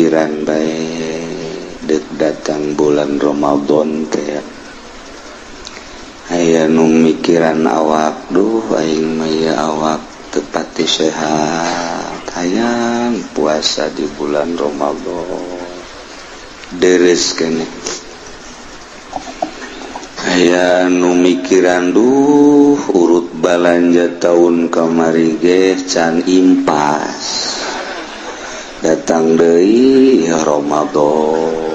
mikiran bae dek datang bulan Ramadan teh. Aya nu mikiran awak, duh aing mah ieu awak teu pati sehat, hayang puasa di bulan Ramadan. Deres keneh. Aya nu mikiran duh urut balanja tahun kamari ge can impas. Datang deui ya Ramadan.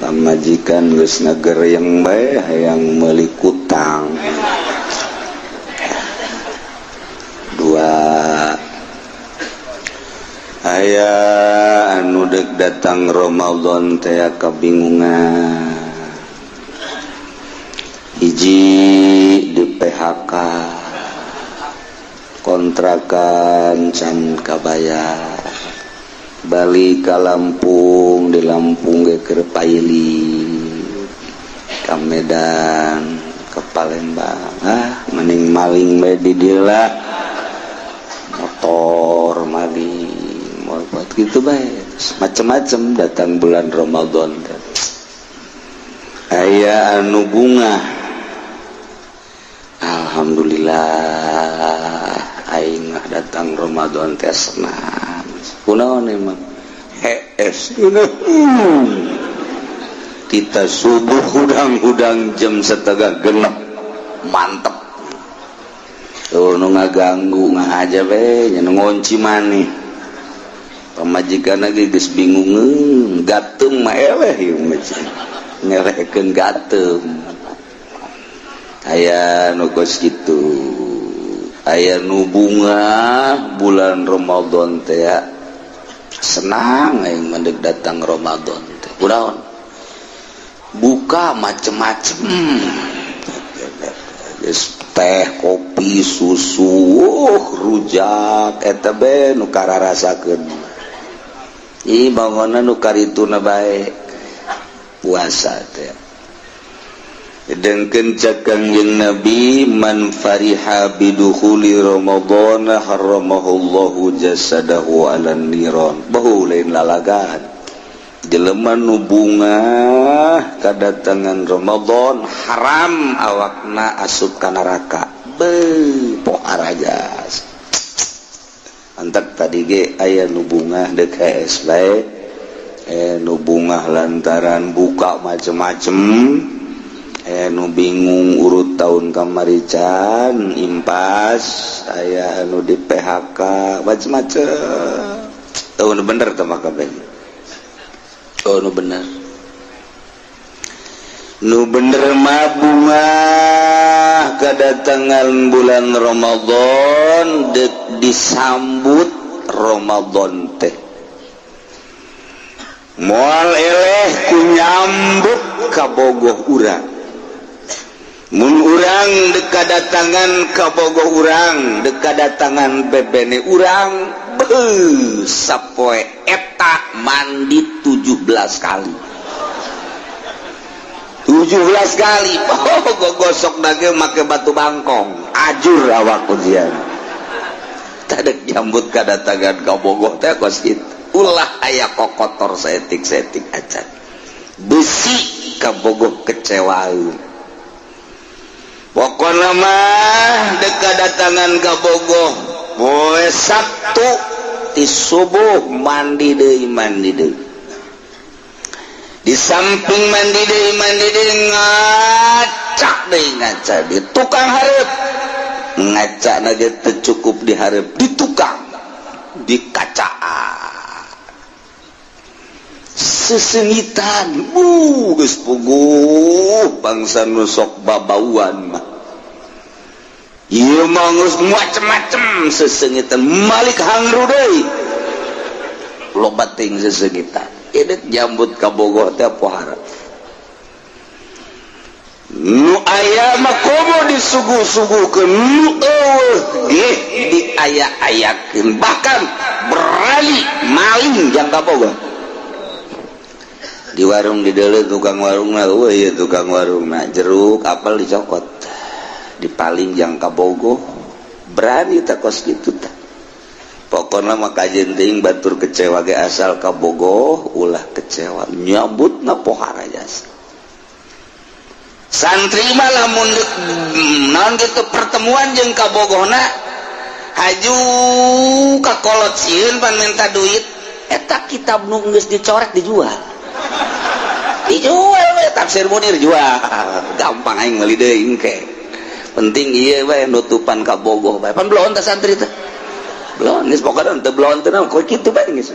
Pamajikan geus ngagereng bae hayang meuli kutang. Dua. Aya anu deuk datang Ramadan teh kabingungan. Hiji di PHK, kontrakan can kabayar, balik ka Lampung, di Lampung ge keur paili, ka Medan, ke Palembang, ah mending maling bae di dieu lah, motor maling, buat gitu bae, macem-macem datang bulan Ramadan. Aya anu bunga, alhamdulillah aing mah datang Ramadan teh senang. Kunaon emang? Hees. Kita subuh hudang-hudang jam 5:30 mantep. Tuh nu ngaganggu ngahaja we nya nu ngonci maneh. Pamajikan lagi geus bingungeun, gateung mah eleh ieu mah. Ngelehkeun gateung. Aya nu kos kitu, aya nu bunga bulan Ramadan teh senang aing mah deuk datang Ramadan teh. Kunaon? Buka macem-macem. Geus teh, kopi, susu, rujak eta be nu kararasakeun. Ih bangunna nu karituna bae puasa teh. Dengkeun cek Kangjeng Nabi, man fariha bidukhuli Ramadan harramahullahu jasadahu 'alan niran. Bau lain lalagan. Jelema nu bungah kadatangan Ramadan haram awakna asup ka neraka. Beuh poharajas. Antak tadi ge aya nu bungah deuk hees bae. Nu bungah lantaran buka macem-macem. Nu bingung urut tahun kamari can impas, aya anu di PHK macem-macem. Tahu nu bener teh mah kabeh. Oh nu bener. Nu bener mah bunga kedatangan bulan Ramadan deuk disambut Ramadan teh. Moal eleh ku nyambut kabogoh urang. Mun urang dek kadatangan kabogoh urang, dek kadatangan bebene urang, beuh sapoe eta mandi 17 kali. 17 kali. Oh, gogosok dage make batu bangkong, ajur awak ujian. Tadek nyambut kadatangan kabogoh teh kos kitu. Ulah aya kokotor saetik-saetik acan. Besi kabogoh kecewaeun. Pokokna mah dek kadatangan kabogoh poe Sabtu ti subuh mandi deui mandi deui. Di samping mandi deui ngacak deui ngaca di tukang hareup. Ngaca ge teu cukup di hareup, di tukang, di kacaan. Sesengitan, geus puguh bangsa nu sok babauan mah. Ieu mah geus macem-macem sesengitan, malik hangru deui. Loba teuing sesengitan. Ieu jambut kabogoh teh pohara. Nu aya mah komo disuguh-suguhkeun, nu eueuh ge diaya-ayakeun, bahkan berani maling jang kabogoh. Di warung di deuleu tukang warungna, eueuh ieu tukang warungna, jeruk apel dicokot. Dipaling jang kabogoh, berani teh kos kitu teh. Pokona Pokoknya mah kajen teuing, batur kecewa ge asal kabogoh ulah kecewa, nyambutna pohara jasa. Santri mah lamun naon gitu pertemuan jeung kabogohna, haju ka kolot sieun pan minta duit. Eta kitab nu geus dicorek dijual, dijual we. Tafsir Munir jual gampang, aing meuli deui engke. Penting ieu we nutupan kabogoh bae. Pan bloon teh santri teh, bloon geus. Pokona teu bloon teh naon, kitu bae geus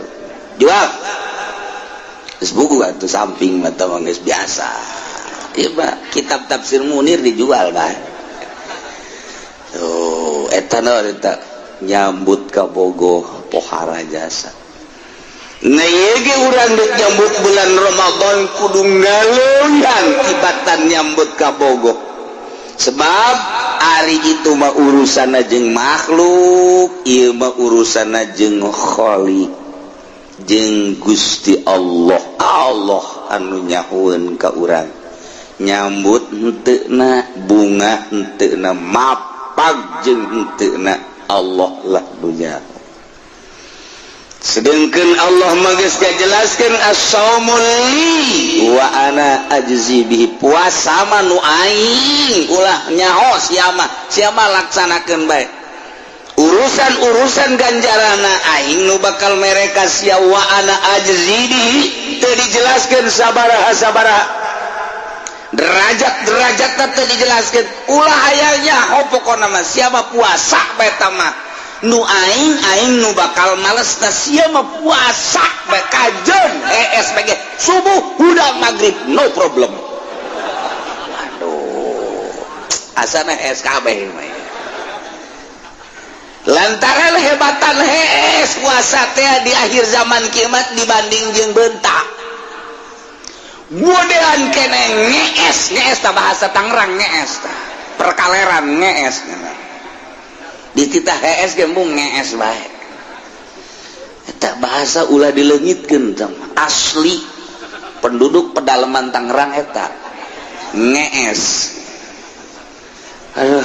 jual, geus buku atuh samping mah mah geus biasa. Ieu mah kitab Tafsir Munir dijual bae tuh. Eta naon, eta nyambut kabogoh pohara jasa. Nah, ieu ge urang dek nyambut bulan Ramadan kudu ngaleuyan tibatan nyambut kabogoh, sebab ari itu mah urusan jeung makhluk, ieu mah urusan jeung Khalik, jeung Gusti Allah. Allah anu nyahueun ka urang nyambut henteu na, bunga henteu na, mapag jeung henteu na, Allah lah nu nyaho. Sedangkan Allah mah geus ngajelaskeun, as-saumu li wa ana ajzi bihi. Puasa mah nu aing, ulah nyaho sia mah, sia mah laksanakeun bae. Urusan-urusan ganjarana aing nu bakal mereka sia. Wa ana ajzi bihi, teu dijelaskeun sabaraha sabaraha derajat-derajat, teu dijelaskeun. Ulah hayang nyaho, pokona mah sia mah puasa bae mah nu aing, aing nu bakal males. Na sia mah puasa bae kajen ESPG subuh hudang maghrib, no problem. Aduh, asana SKB mah lantaran hebatan hees puasa teh di akhir zaman kiamat dibanding jeung bentak godean kene ngees. Ngees ta bahasa Tangerang, ngees ta perkaleran, ngees di kita hees gembung ngees bae. Eta bahasa ulah dileungitkeun, asli penduduk pedalaman Tangerang eta ngees. Aduh,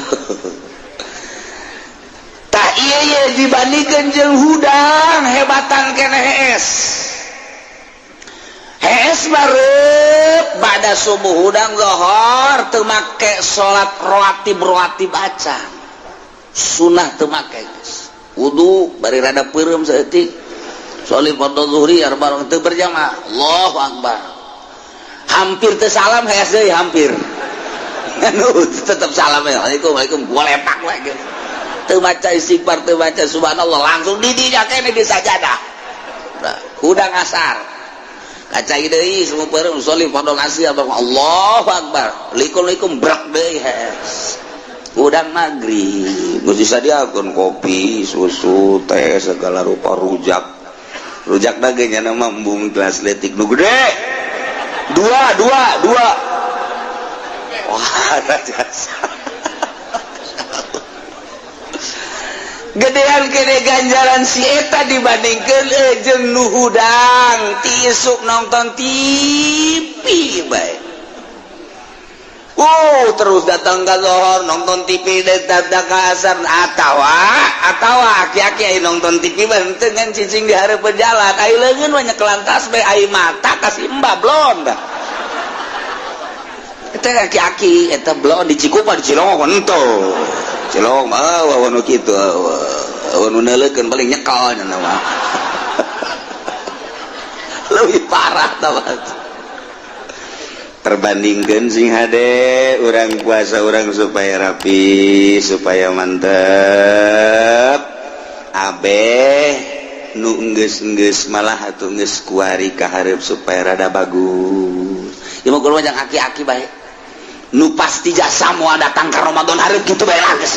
tah iya iya dibandingkan jeung hudang hebatan kene hees. Hees baru pada subuh hudang zohor, teu make salat rawatib, rawatib acan, sunah teu make geus. Wudu bari rada peureum saeutik, sholli fardhu zuhri arba teu berjamaah, Allahu akbar, hampir teu salam, hees deui, hampir anu tetep salam, Assalamualaikum, Waalaikum, gua lepak lagi. Teu maca istighfar, teu maca subhanallah, langsung di dinya kene di sajadah. Nah, hudang asar kaca deui, semua peureum, sholli fardhu asri, Allahu akbar, likum likum brak deui, hees. Udang maghrib geus disadiakeun kopi susu teh segala rupa, rujak rujak dagingnya nama embung gelas letik nu gede dua dua dua. Wah, jasa gedean kene ganjaran si eta dibandingkan jeung nu hudang ti isuk nonton TV bae. Oh, terus datang ke zohor nonton TV, datang ke asar, atawa aki-aki aya nonton TV henteu ngan cicing di hareupeun jalan, ai leungeun banyak kelantas bae, ai mata kasih embah blon dah. Eta aki-aki eta blon di Cikupa, di Cilongok henteu. Cilongok mah eueuh nu kitu, eueuh nu neuleukeun, paling nyekel nya mah. Lebih parah tah terbandingkan. Sing hade urang puasa, urang supaya rapi, supaya mantep. Abeh nu enggeus-enggeus malah atuh geus kuari ka hareup supaya rada bagus. Ieu mah kudu jang aki-aki bae nu pasti jasa moal datang ka Ramadan hareup kitu bae lah. Geus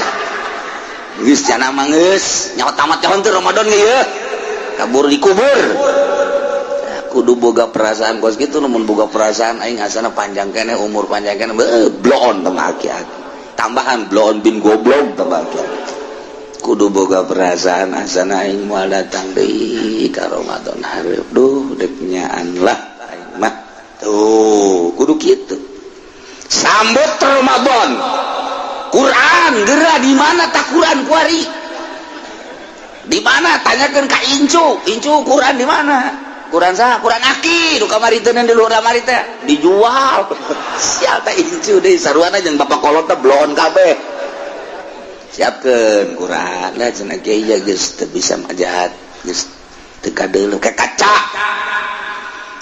geus jana mah geus nyawa tamat nyaho teu Ramadan ge ieu kabur dikubur. Kudu boga perasaan kos gitu. Namun boga perasaan aing asana panjang kene umur, panjang kene, bloon tambah aki-aki, tambahan bloon bin goblok tambah aki-aki. Kudu boga perasaan asana aing moal datang deui ka Ramadan hareup, duh dek nyaan lah aing mah. Tuh kudu kitu sambut Ramadan. Quran geura di mana tak Quran kuari. Di mana? Tanyakan ka incu. Incu Quran di mana? Quran saha? Quran aki nu kamari teh di luhur lamari teh dijual. Sial teh incu deui saruana jeung bapak kolot teh bloon kabeh. Siapkeun Quran lah cenah kiai ya geus teu bisa majahat, geus teu kadeuleu ka kaca.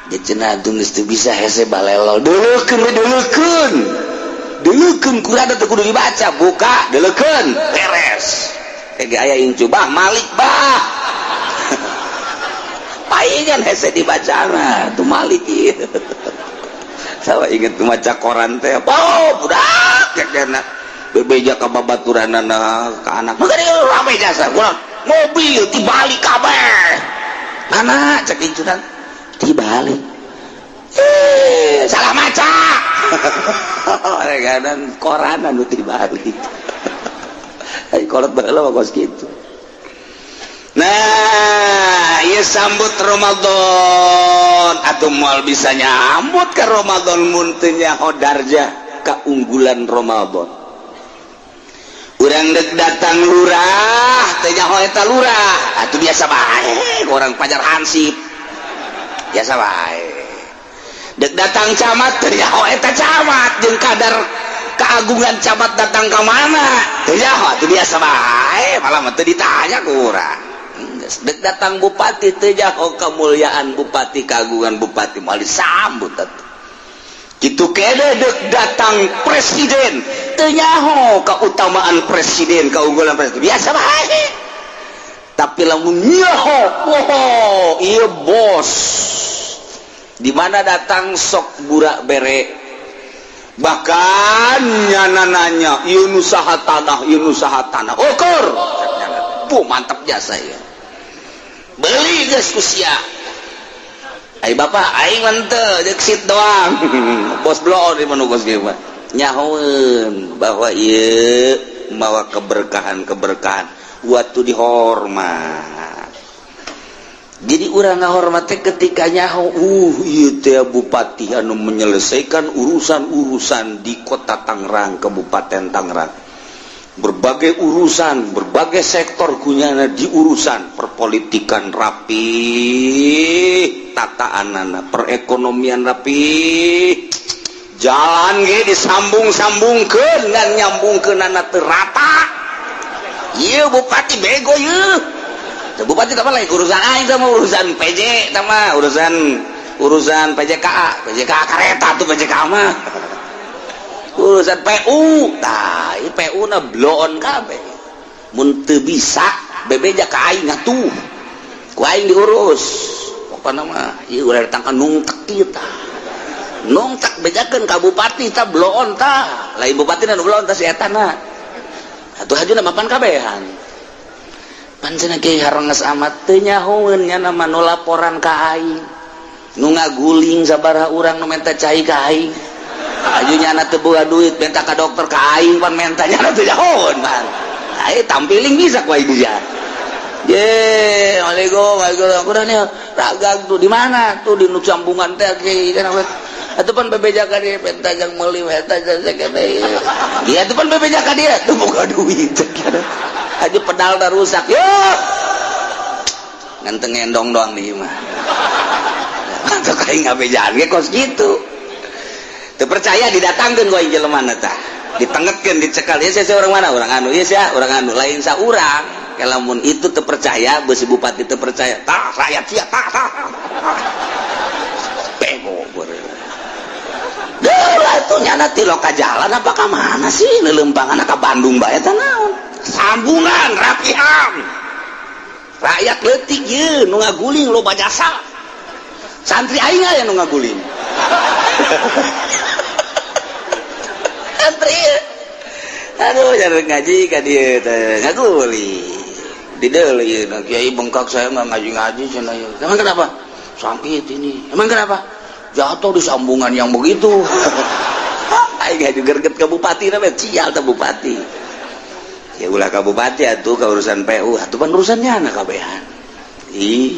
Ge cenah atuh geus teu bisa hese balelol. Deuleukeun we deuleukeun. Deuleukeun Quran teh kudu dibaca, buka deuleukeun, beres. Kayak aya incu bah Malik bah. Paingan hese dibacana tuh Malik ieu. Sawa inget maca koran teh. Oh, budak kena bebeja ka babaturanana ka anak. Maka dia rame jasa. Kurang mobil tibalik kabeh. Mana cek incunan? Tibalik. Eh, salah maca. Reganan koran anu tibalik. Ai kolot baheula mah kos kitu. Nah, ieu sambut Ramadan atuh moal bisa nyambut ke Ramadan mun teu nyaho darjah keunggulan Ramadan. Urang dek datang lurah, teu nyaho eta lurah, atuh biasa bae orang pajar hansip. Biasa bae. Dek datang camat teu nyaho eta camat jeung kadar keagungan camat datang ke mana teu nyaho atuh biasa bae, malah mah teu ditanya ku urang. Dek datang bupati teu nyaho kemuliaan bupati, keagungan bupati moal disambut atuh. Kitu kene dek datang presiden teu nyaho keutamaan presiden, keunggulan presiden, biasa bae. Tapi lamun nyaho, oh ieu bos. Di mana datang sok burak bere, bahkan nyana nanya ieu nu saha tanah, ieu nu saha tanah, ukur puh mantap jasa ya, beli geus ku sia. Ai bapak aing mah teu jeung sit doang. Bos bloon di mana bos kieu mah nyahoeun bahwa ieu mawa keberkahan-keberkahan waktu dihormat. Jadi urang ngahormat teh ketika nyaho, ieu teh bupati anu menyelesaikan urusan-urusan di kota Tangerang, Kabupaten Tangerang. Berbagai urusan, berbagai sektor kunyana diurusan, perpolitikan rapi, tataanana, perekonomian rapi, jalan ge disambung-sambungkeun ngan nyambungkeunana teu rata. Ieu bupati bego ieu. Bupati apa lagi urusan aing sama urusan PJ sama urusan urusan PJKA, PJKA kereta tuh PJKA mah. Urusan PU, tah ieu PU na bloon kabeh. Mun teu bisa bebeja ka aing atuh. Ku aing diurus. Pokona mah ieu ulah datang ka nungtek ieu tah. Nungtek bejakeun ka bupati tah bloon tah. Lain bupati nu bloon tah si eta na. Atuh hajuna mapan kabehan. Pancen kiai harenges amat teu nyahoeun nya nama nu laporan ka aing. Nu ngaguling sabaraha urang nu menta cai ka aing. Aju nyana teu boga duit menta ka dokter ka aing pan menta nyana teu nyahoeun pan. Ai tampiling bisa ku aing dia. Ye, Waalaikumsalam, waalaikumsalam. Udah nih, ragang tuh di mana? Tuh di nu sambungan teh kiai kan. Atuh pan bebeja ka dia menta jang meuli menta jang sakene. Iya tuh pan bebeja ka dia tuh boga duit. Aja pedal dah rusak. Yo. Nganteng ngendong doang nih mah. Atau kayak ngabejaan ge kos gitu. Teu percaya didatangkeun ku aing jelema tah. Ditengetkeun dicekal. Ya saya orang mana? Orang anu. Ya sia orang anu lain saurang. Lamun itu teu percaya, beusi bupati teu percaya. Tah rakyat sia tah tah. Bego Duh, tuh nyana ti loka jalan apa ka mana sih lelempangan ka Bandung bae teh naon? Sambungan rapihan. Rakyat leutik ye nu ngaguling loba jasa. Santri aing aya nu ngaguling. Santri. Aduh, jangan ngaji ka dieu teh ngaguling. Di deuleu ieu kiai bengkak saya nggak ngaji-ngaji cenah ieu. Emang kenapa? Sakit ini. Emang kenapa? Jatuh di sambungan yang begitu. Aing ngaju gerget ke bupati namanya cial teh bupati. Ya ulah ka bupati atuh ka urusan PU atuh pan urusannya anak kabehan. Ih,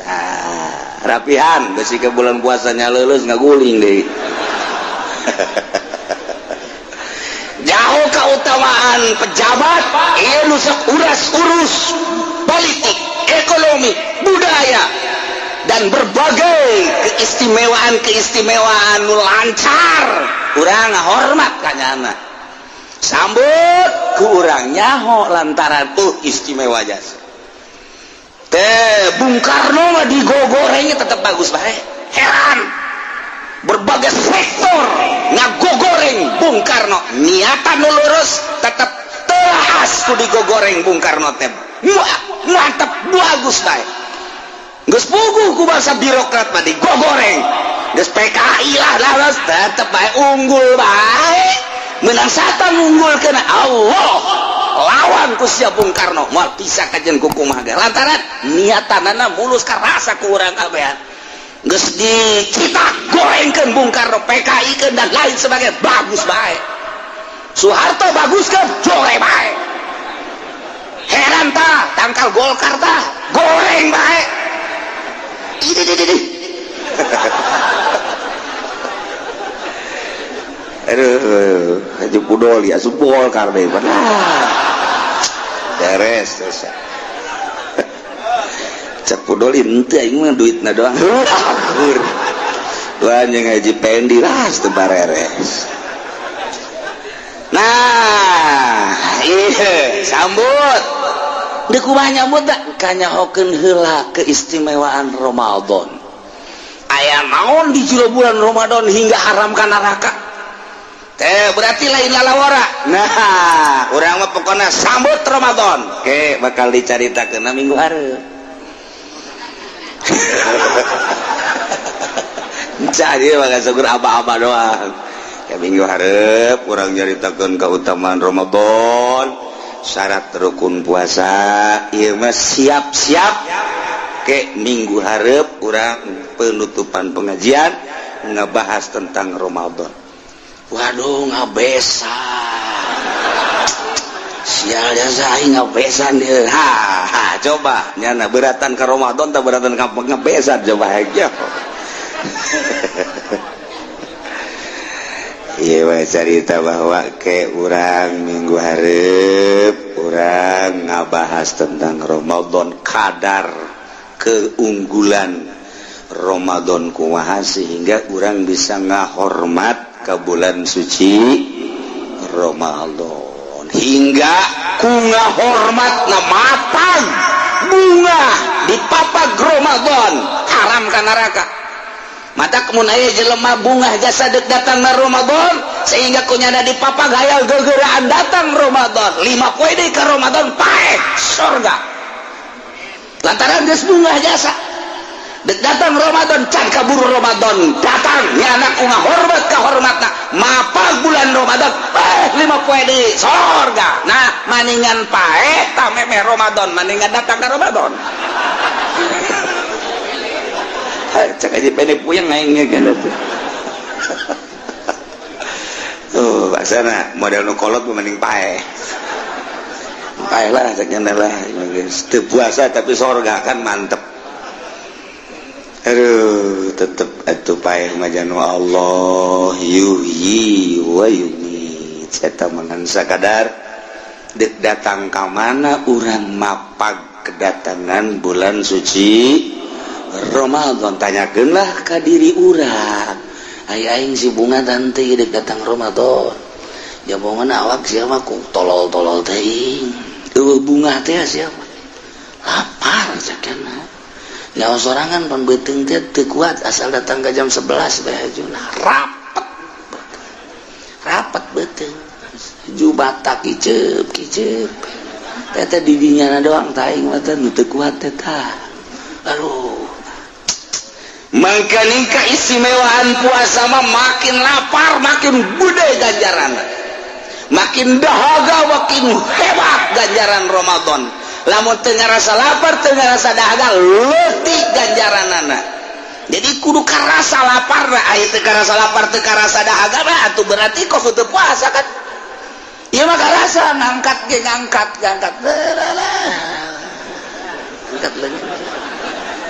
tah rapihan besi ke bulan puasanya lulus ngaguling deui. Jauh keutamaan pejabat ieu nu sok uras-urus Politik, ekonomi, budaya, dan berbagai keistimewaan-keistimewaan nu lancar. Urang hormat kanyana, sambut ku urang, nyaho lantaran istimewa jasa teh. Bung Karno mah digogorengnya tetap bagus bae. Heran, berbagai sektor ngagogoreng Bung Karno, niatan nu lurus tetap telas ku digogoreng Bung Karno teh. Wah, mantap, bagus bae. Geus puguh ku bangsa birokrat mah digogoreng, geus PKI lah lah, tetep bae unggul bae, menang satan, unggul kena Allah, lawan ku sia Bung Karno moal bisa kajen kukumaha ge, lantaran niatanana mulus, karasa ku urang kabehan. Geus dicitak gorengkeun Bung Karno, PKI keun, dan lain sebagainya, bagus bae. Soeharto bagus kan, jore bae. Heran tah, tangkal Golkar tah goreng bae. Ini ini. Aduh, Haji Pudoli asup Golkar deh. Beres terus. Cek Pudoli henteu, aing mah duitna doang. Akur. Dua anjing Haji Pendi lah teu bareres. Nah, iya, sambut. Deuk kumaha nyambut da? Kanyahokeun heula keistimewaan Ramadan. Aya naon di jero bulan Ramadan hingga haram ka neraka? Teh berarti lain lalawara. Nah, urang mah pokona sambut Ramadan. Oke, bakal dicaritakeun minggu hareup. Jadi bakal syukur aba-aba doang. Ya, minggu hareup urang nyaritakeun keutamaan Ramadan, syarat rukun puasa. Ieu mah siap-siap ke minggu hareup urang penutupan pengajian ngebahas tentang Ramadan. Waduh, ngabesan. Sial jasa aing ngabesan dia. Ha, ha, coba nyana beratan ke Ramadan tak beratan ka ngabesan, coba aja. Iya wae carita bahwa ke urang minggu hareup urang ngabahas tentang Ramadan, kadar keunggulan Ramadan kumaha sehingga urang bisa ngahormat ke bulan suci Ramadan, hingga ku ngahormatna matang bunga di papag Ramadan haram ka neraka. Mata kemun aya jelema bungah jasa dek datang na Ramadan sehingga kunyana di papag hayal gegeraan datang Ramadan, 5 poe deui ka Ramadan paeh surga, lantaran geus bungah jasa dek datang Ramadan. Can kaburu Ramadan datang nyana ku ngahormat ka hormatna mapag bulan Ramadan paeh 5 poe deui surga. Nah, maningan paeh tah memeh Ramadan, maningan datang ka Ramadan. Cek aja pendek puyeng aingnya kan tuh. Tuh, basana model nu kolot mending paeh. Paeh lah cek nya lah, geus teu puasa tapi sorga kan mantep. Aduh, tetep atuh paeh mah janu Allah yuhyi wa yumiit. Eta mah ngan sakadar deuk datang ka mana urang mapag kedatangan bulan suci Ramadan. Tanyakeunlah ka diri urang, ai aing si bunga tante dek datang Ramadan, jabongan awak siapa ku tolol-tolol teuing eueuh bunga teh siapa lapar cakana nyawa sorangan pan beuteung teh teu kuat asal datang ka jam 11 bae hajuna rapet rapet beuteung jubata kiceup kiceup teh teh didinya doang taing mah teh nu teu kuat teh tah. Aduh, maka keistimewaan puasa mah makin lapar makin gede ganjaran, makin dahaga makin hebat ganjaran Ramadan. Lamun teu ngarasa lapar teu ngarasa dahaga leutik ganjaranana. Jadi kudu karasa lapar, aya teu karasa lapar teu karasa dahaga mah atuh berarti kok teu puasa kan. Ieu mah karasa ngangkat ge ngangkat ngangkat. Angkat leungeun.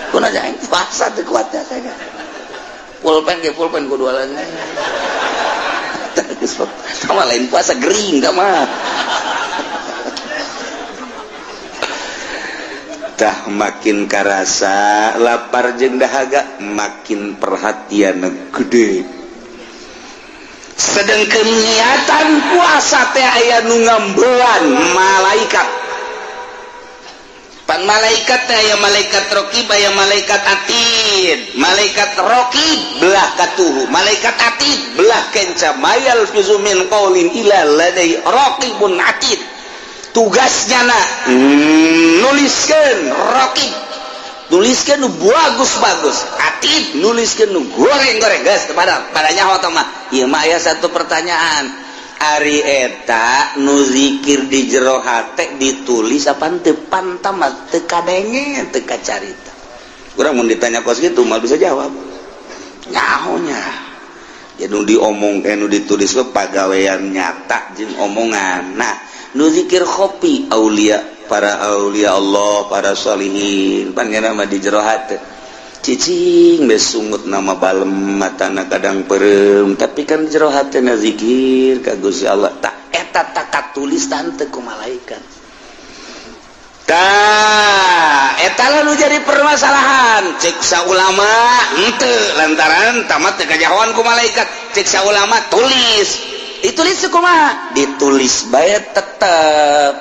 Kuna aing puasa teu kuat ya saya. Pulpen ge pulpen kudu leungeun. Sama lain puasa gering da mah. Tah, makin karasa lapar jeung dahaga, makin perhatian gede. Sedangkan niatan puasa teh aya nu ngambean malaikat. Pan malaikat teh aya malaikat rokib, aya malaikat atid. Malaikat rokib belah katuhu, malaikat atid belah kenca. Ma yalfizu min qaulin illa ladai raqibun atid. Tugasnya na nuliskeun rokib, nuliskeun nu bagus-bagus, atid nuliskeun nu goreng-goreng. Geus pada padanya mah ieu mah aya satu pertanyaan. Ari eta nu zikir di jero hate ditulis apa teu? Pantamat teu kadenge, teu kacarita. Urang mun ditanya kos kitu mah bisa jawab nyahonya ya. Nu diomong, nu ditulis ke pagawean nyata jeung omongan. Nah, nu zikir khofi, aulia, para aulia Allah, para sholihin, pan mah di jero hate cicing besungut nama balem, matana kadang perem, tapi kan jero hatena zikir ka Gusti Allah. Tak eta tak katulis tante ku malaikat. Tah, eta lah nu jadi permasalahan. Cek ulama henteu, lantaran tamat teu kajahoan ku malaikat. Cek ulama tulis, ditulis kumaha? Ditulis bae tetep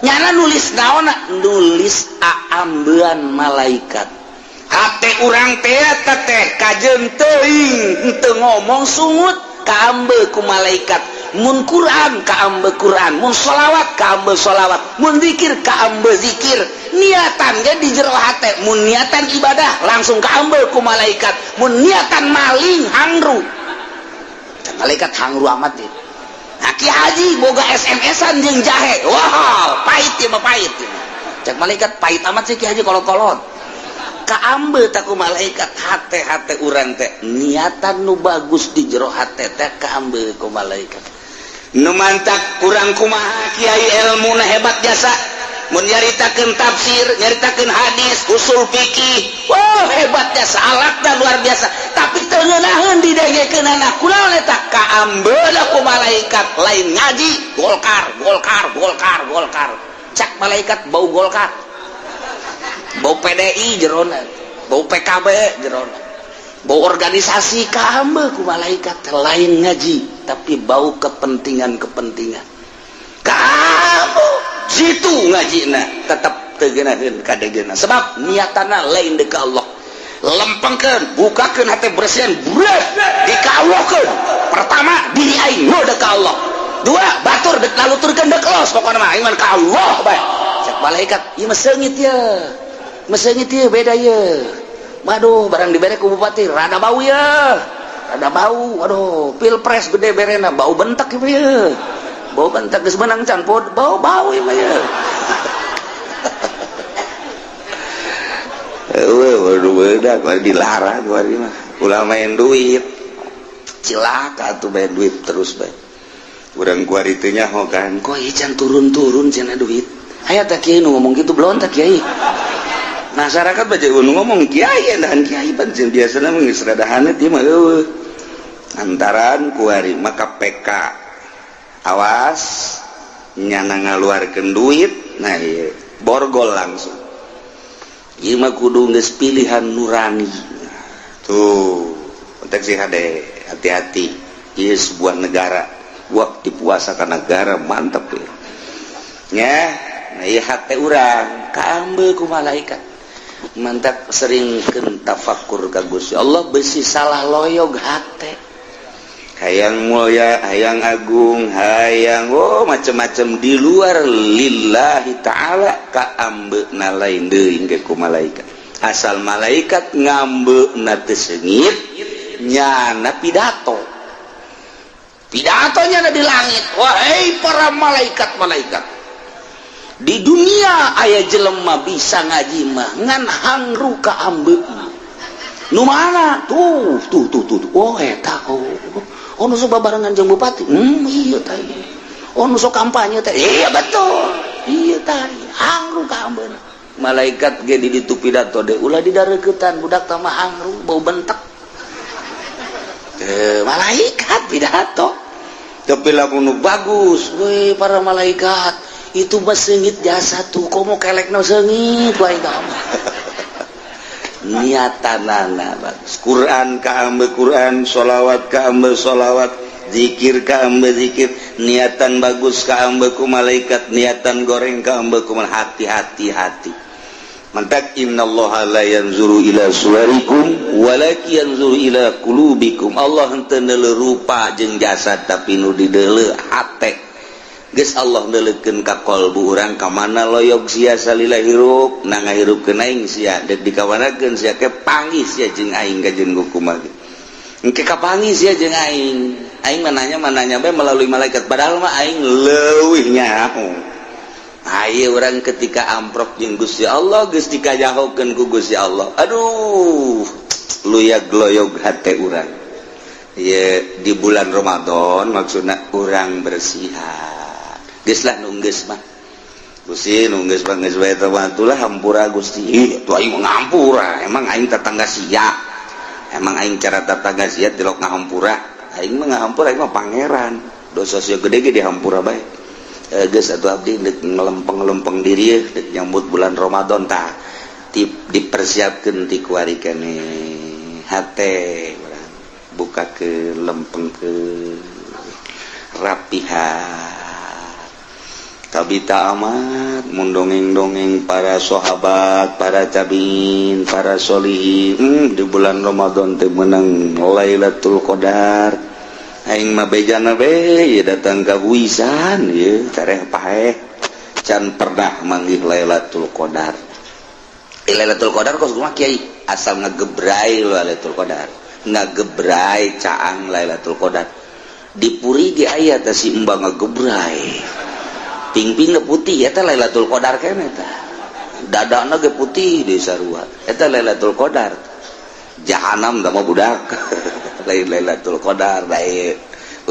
nyana nulis naon? Nulis aambean malaikat. Hate urang teh teh kajeun teuing henteu ngomong, sungut kaambe ku malaikat. Mun Quran kaambe Quran, mun sholawat kaambe sholawat, mun zikir kaambe zikir. Niatan ge di jero hate, mun niatan ibadah langsung kaambe ku malaikat, mun niatan maling hangru. Malaikat hangru amat ya. Nah, Ki Haji boga SMS-an jeung jahe, wah, pahit ya mah, pahit ya. Cek malaikat, pahit amat sih Ki Haji, kolot-kolot. Kaambe tak ku malaikat hate-hate urang teh. Niatan nu bagus di jero hate teh kaambe ku malaikat. Nu mantak kurang kumaha kiai ilmu hebat jasa, mun nyaritakeun tafsir, nyaritakeun hadis, usul fikih, wah, hebat jasa, alatna luar biasa, tapi teu ngeunaheun didengekeunana. Kunaon eta? Kaambe ku malaikat. Lain ngaji Golkar, Golkar, Golkar, Golkar. Cak malaikat, bau Golkar, bau PDI jerona, bau PKB jerona, bau organisasi. Kaambe ku malaikat. Lain ngaji tapi bau kepentingan-kepentingan, kamu jitu ngajina tetap teu geunaheun kadegena, sebab niatana lain deuk Allah. Lempengkeun, bukakeun hati, bersihan, beres dikawahkeun. Pertama, diri aing nu deuk ka Allah. Dua, batur dek naluturkeun, dek los. Pokona mah aing mah ka Allah bae. Cek malaikat, ieu mah seungit ye, mah seungit ye, beda ye. Waduh, barang dibere ku bupati rada bau ya, rada bau. Waduh, pilpres gede berena, bau bentak ye, bau bentak. Geus menang can bau, bau ieu mah ye. Waduh, beda dilarang mah, ulah main duit, cilaka tuh main duit terus bae. Urang kuari teh nyaho kan, kok ieu can turun-turun cenah duit. Aya tak kiai nu ngomong gitu? Belum tak kiai masyarakat baca nu ngomong kiai dan kiai pan biasana mah geus rada haneut ieu mah eueuh. Antaran kuari mah KPK awas nyana ngaluarkeun duit. Nah, ieu borgol langsung. Ieu mah kudu geus pilihan nurani tuh. Konteks sih hade, hati-hati. Ieu sebuah negara, waktu puasa ka negara mantep ya nya. Nah, ieu hate urang kaambe ku malaikat. Mantap, seringkeun tafakur ka Gusti Allah, besi salah loyog hate. Hayang mulia, hayang agung, hayang oh macam-macam di luar lillahi ta'ala, kaambe na lain deui ge ku malaikat. Asal malaikat ngambe na teu seungit, nyana pidato, pidatonya ada di langit. Wahai para malaikat-malaikat di dunia, aya jelema bisa ngaji mah ngan hangru kaambe. Nu mana tuh tuh tuh tuh, tuh. Oh, eta, oh oh, nu sok babarengan jeung bupati. Iya tah. Oh, nu sok kampanye teh. Iya, betul, iya tah, hangru kaambeuna. Malaikat ge di ditu pidato deh, ulah didareuketan, budak tah mah hangru, bau bentek. Malaikat pidato, tapi lamun nu bagus, weh, para malaikat. Itu mah seungit jasa tuh, komo kelekna seungit wae niatanana bagus. Quran kaambe Quran, sholawat kaambe sholawat, zikir kaambe zikir, niatan bagus kaambe ku malaikat, niatan goreng kaambe ku hati-hati hati. Mantak innallaha la yanzuru ila suwarikum walakin yanzuru ila qulubikum. Allah henteu neuleuh rupa jeung jasad, tapi nu dideuleuh hate. Geus Allah neuleukeun ka qalbu urang, ka mana loyog sia salila hirup, na ngahirupkeun aing sia, deuk dikawanakeun sia ke panggih sia jeung aing ka jeung kumaha. Engke kapanggih sia jeung aing. Aing mah nanya mananya bae melalui malaikat, padahal mah aing leuwih nyaho. Ayo urang ketika amprok jeung Gusti Allah geus dikajahokeun ku Gusti Allah. Aduh, luyag loyog hate urang. Ye di bulan Ramadan maksudna urang bersihan. Geus lah nu geus mah. Gusti nu geus mah geus bae teh lah hampura Gusti. Ih, tuh aing mah ngampura. Emang aing tetangga sia. Emang aing cara tetangga sia tilok ngahampura. Aing mah ngahampura, aing mah pangeran. Dosa sia gede ge dihampura bae. Geus atuh abdi deuk ngelempeng-lempeng diri deuk nyambut bulan Ramadan tah. Dipersiapkeun ti kuari keneh hate urang buka ke lempeng ke rapihan. Kabita amat mun dongeng-dongeng para sahabat, para tabiin, para solihin di bulan Ramadan teh menang Lailatul Qadar. Aing mah bejana be ye datang ka Huisan ye tareh paeh can pernah manggih Lailatul Qadar. Lailatul Qadar kos kumaha kiai asal ngagebrai Lailatul Qadar. Ngagebrai caang Lailatul Qadar. Di puri ge aya teh si embang ngagebrai. Pingping putih eta Lailatul Qadar kene tah. Dadana ge putih di sarua. Eta Lailatul Qadar. Jahanam da mah budak. Lain Lailatul Qadar bae.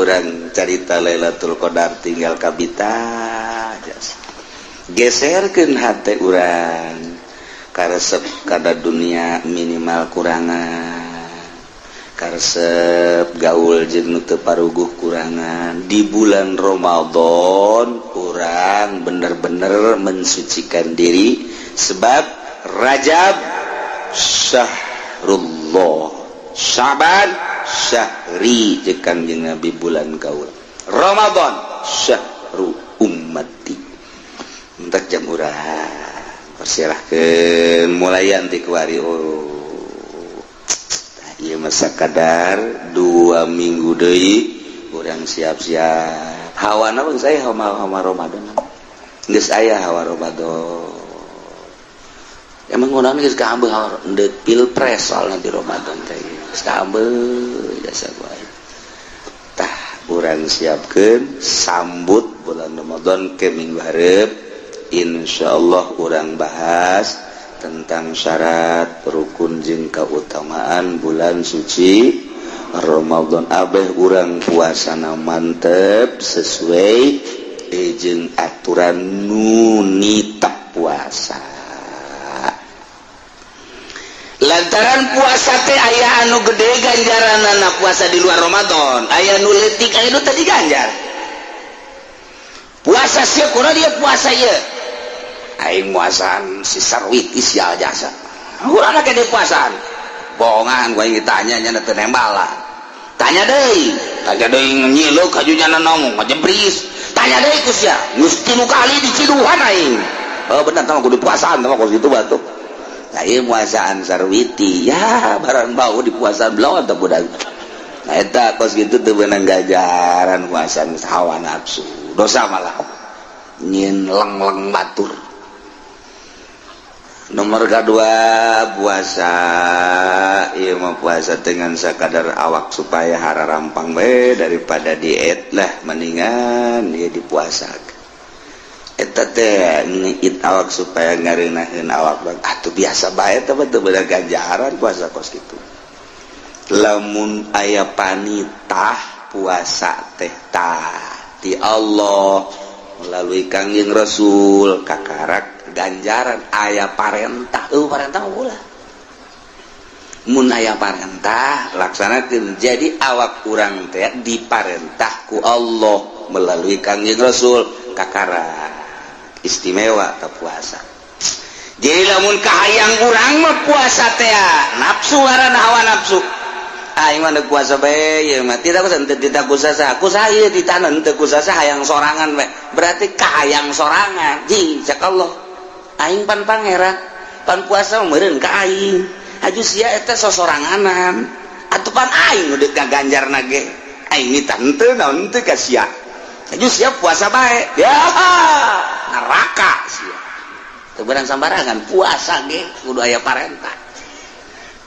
Urang carita Lailatul Qadar tinggal kabita. Geserkeun hate urang. Karesep kada dunia minimal kurangan. Karesep gaul jeung nu teu paruguh kurangan. Di bulan Ramadan urang bener-bener mensucikan diri sebab Rajab syahrullah, Syaban syahri jeung Kangjeng Nabi bulan kaula, Ramadan syahru ummati. Entak jam urang persilahkeun mulayan ti kuari. Oh ieu mah sakadar 2 minggu deui urang siap-siap. Hawana bang saya hawa Ramadan. Geus aya hawa Ramadan. Emang ngunaon geus kaambeu hawa deuk pilpres soalna di Ramadan teh. Geus kaambeu jasa bae. Tah urang siapkeun sambut bulan Ramadan ke minggu hareup. Insyaallah urang bahas tentang syarat rukun jeung keutamaan bulan suci Ramadan. Abeh urang puasana mantep sesuai jeung aturan nu nitah puasa. Lantaran puasa teh aya anu gede ganjaranana puasa di luar Ramadan, aya nu leutik aya nu tadi ganjar. Puasa sia kurang dia puasa ieu. Aing muasaan si Sarwiti sial jasa. Urang ge puasaan. Bohongan gua yang ditanya nya teu nembal lah. Tanya deui nyileuk haju nyana ngomong ngajebris. Tanya deui ku sia, geus 3 kali diciduhan aing. Oh bener tah kudu puasaan tah kos kitu batuk. Nah ieu muasaan Sarwiti, ya barang bau di puasaan belum tah budak. Nah eta kos kitu teu beunang gajaran puasaan hawa nafsu. Dosa malah. Nyin leng-leng batur. Nomor kedua puasa, ieu mah puasa dengan sakadar awak supaya hara rampang we daripada diet lah mendingan ieu dipuasakeun. Eta teh ngiit awak supaya ngareunaheun awak bang. Ah tuh biasa bae teh teu beunang ganjaran puasa kos kitu. Lamun aya panitah puasa teh tah ti Allah melalui Kangjeng Rasul kakarak ganjaran aya parentah. Parentah ulah. Mun aya parentah laksanakeun. Jadi awak urang teh diparentah ku Allah melalui Kangjeng Rasul kakara. Istimewa ka puasa. Jadi lamun kahayang urang mah puasa teh nafsu, ngaranna hawa nafsu. Aing mah puasa bae ieu mah tidak usah, tidak usah, aku saya ditahan teu kusasa, hayang sorangan bae. Berarti kahayang sorangan. Ji cek Allah, aing pan pangeran, pan puasa meureun ka aing, aju sia eta sosoranganan atuh. Pan aing udah gaganjar nage, aing nita henteu naon teu ka sia, aju sia puasa bae ya neraka sia. Teu beunang sambarangan puasa ge, kudu aya parentah,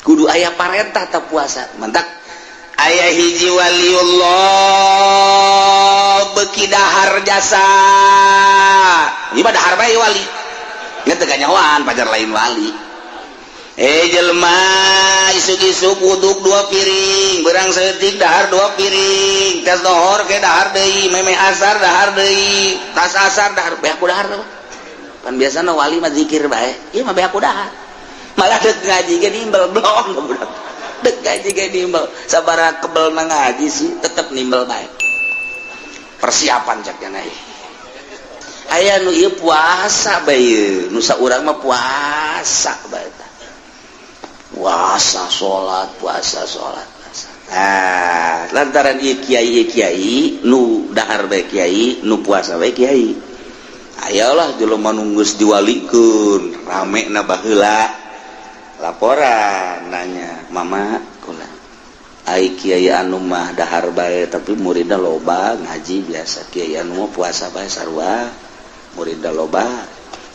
kudu aya parentah tak puasa. Mantak aya hiji waliullah beki dahar jasa. Ini mah dahar bae wali nya, teu kanyahoan pajar lain wali. Eh, jelema isuk-isuk wuduk dua piring, berang saeutik dahar dua piring, tes dohor ke dahar deui, meme asar dahar deui, tas asar dahar, beak dahar tuh. Pan biasana wali mah zikir bae, ieu mah beak dahar. Malah dek ngaji ge nimbel blong budak. Dek ngaji ge nimbel, sabaraha kebel na ngaji sih tetep nimbel bae. Persiapan cak nya. Aya nu ieu puasa bae, nu saurang mah puasa bae, puasa salat, puasa salat, puasa. Ah, lantaran ieu kiai, ieu kiai nu dahar bae, kiai nu puasa bae kiai. Ayolah jelema nu geus diwalikeun rame na baheula laporan nanya, "Mama, kula ai kiai anu mah dahar bae tapi muridna loba ngaji biasa, kiai anu mah puasa bae sarua muridna loba.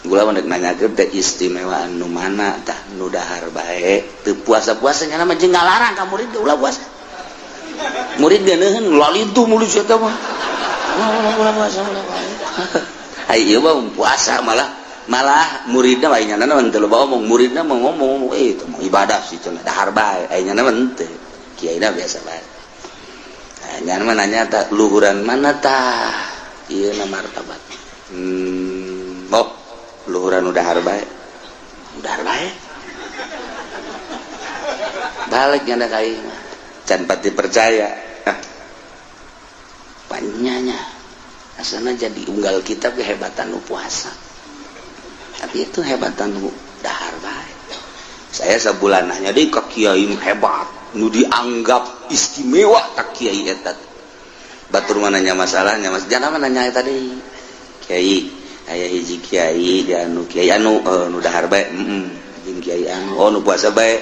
Gula mah dek nanyakeun teh istimewa anu mana tah, nu dahar bae teu puasa-puasa?" Nya mah jeung ngalarang ka murid ulah puasa. Murid geuneuheun lalitu murid eta mah, ulah, ulah puasa, ulah puasa. Ai ieu mah puasa, malah malah muridna lain nya mah teu loba omong, muridna mah ngomong, "Eh, itu mah ibadah sih cenah, dahar bae." Ai nya mah henteu, kiaina biasa bae. Nah, nya mah nanya tah luhuran mana tah ieu na martabat. Oh, luhuran udah bae, udah bae. Balik nyanda ka aing mah can pati percaya. Ah, panyanya asana jadi unggal kitab kehebatan nu puasa, tapi itu hebatan nu dahar bae. Saya sebulan nanya di ke kiai nu hebat, nu dianggap istimewa tak kiai eta. Batur mah nanya masalahnya, mas jangan mah nanya tadi kiai, aya hiji kiai di anu, kiai anu nu dahar bae, jeung kiai anu, oh, nu puasa bae.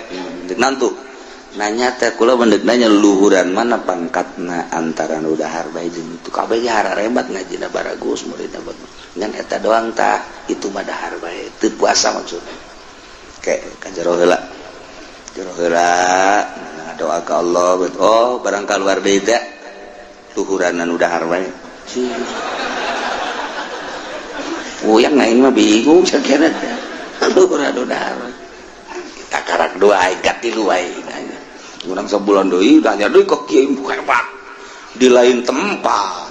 Nantu nanya teh kula mendek nanya luhuran mana pangkatna antara nu dahar bae jeung itu. Kabeh ge harebat ngajina baragus, muridna bagus, ngan eta doang tah, itu mah dahar bae teu puasa maksudna. Kayak ka jero heula, jero heula doa ke Allah, oh, barang keluar deui teh luhuran nu dahar bae. Puyeng aing mah, bingung sakira teh luhuran nu dahar bae. Kita karak dua aing katilu aing nanya. Urang sebulan deui nanya deui ke kiai hebat di lain tempat.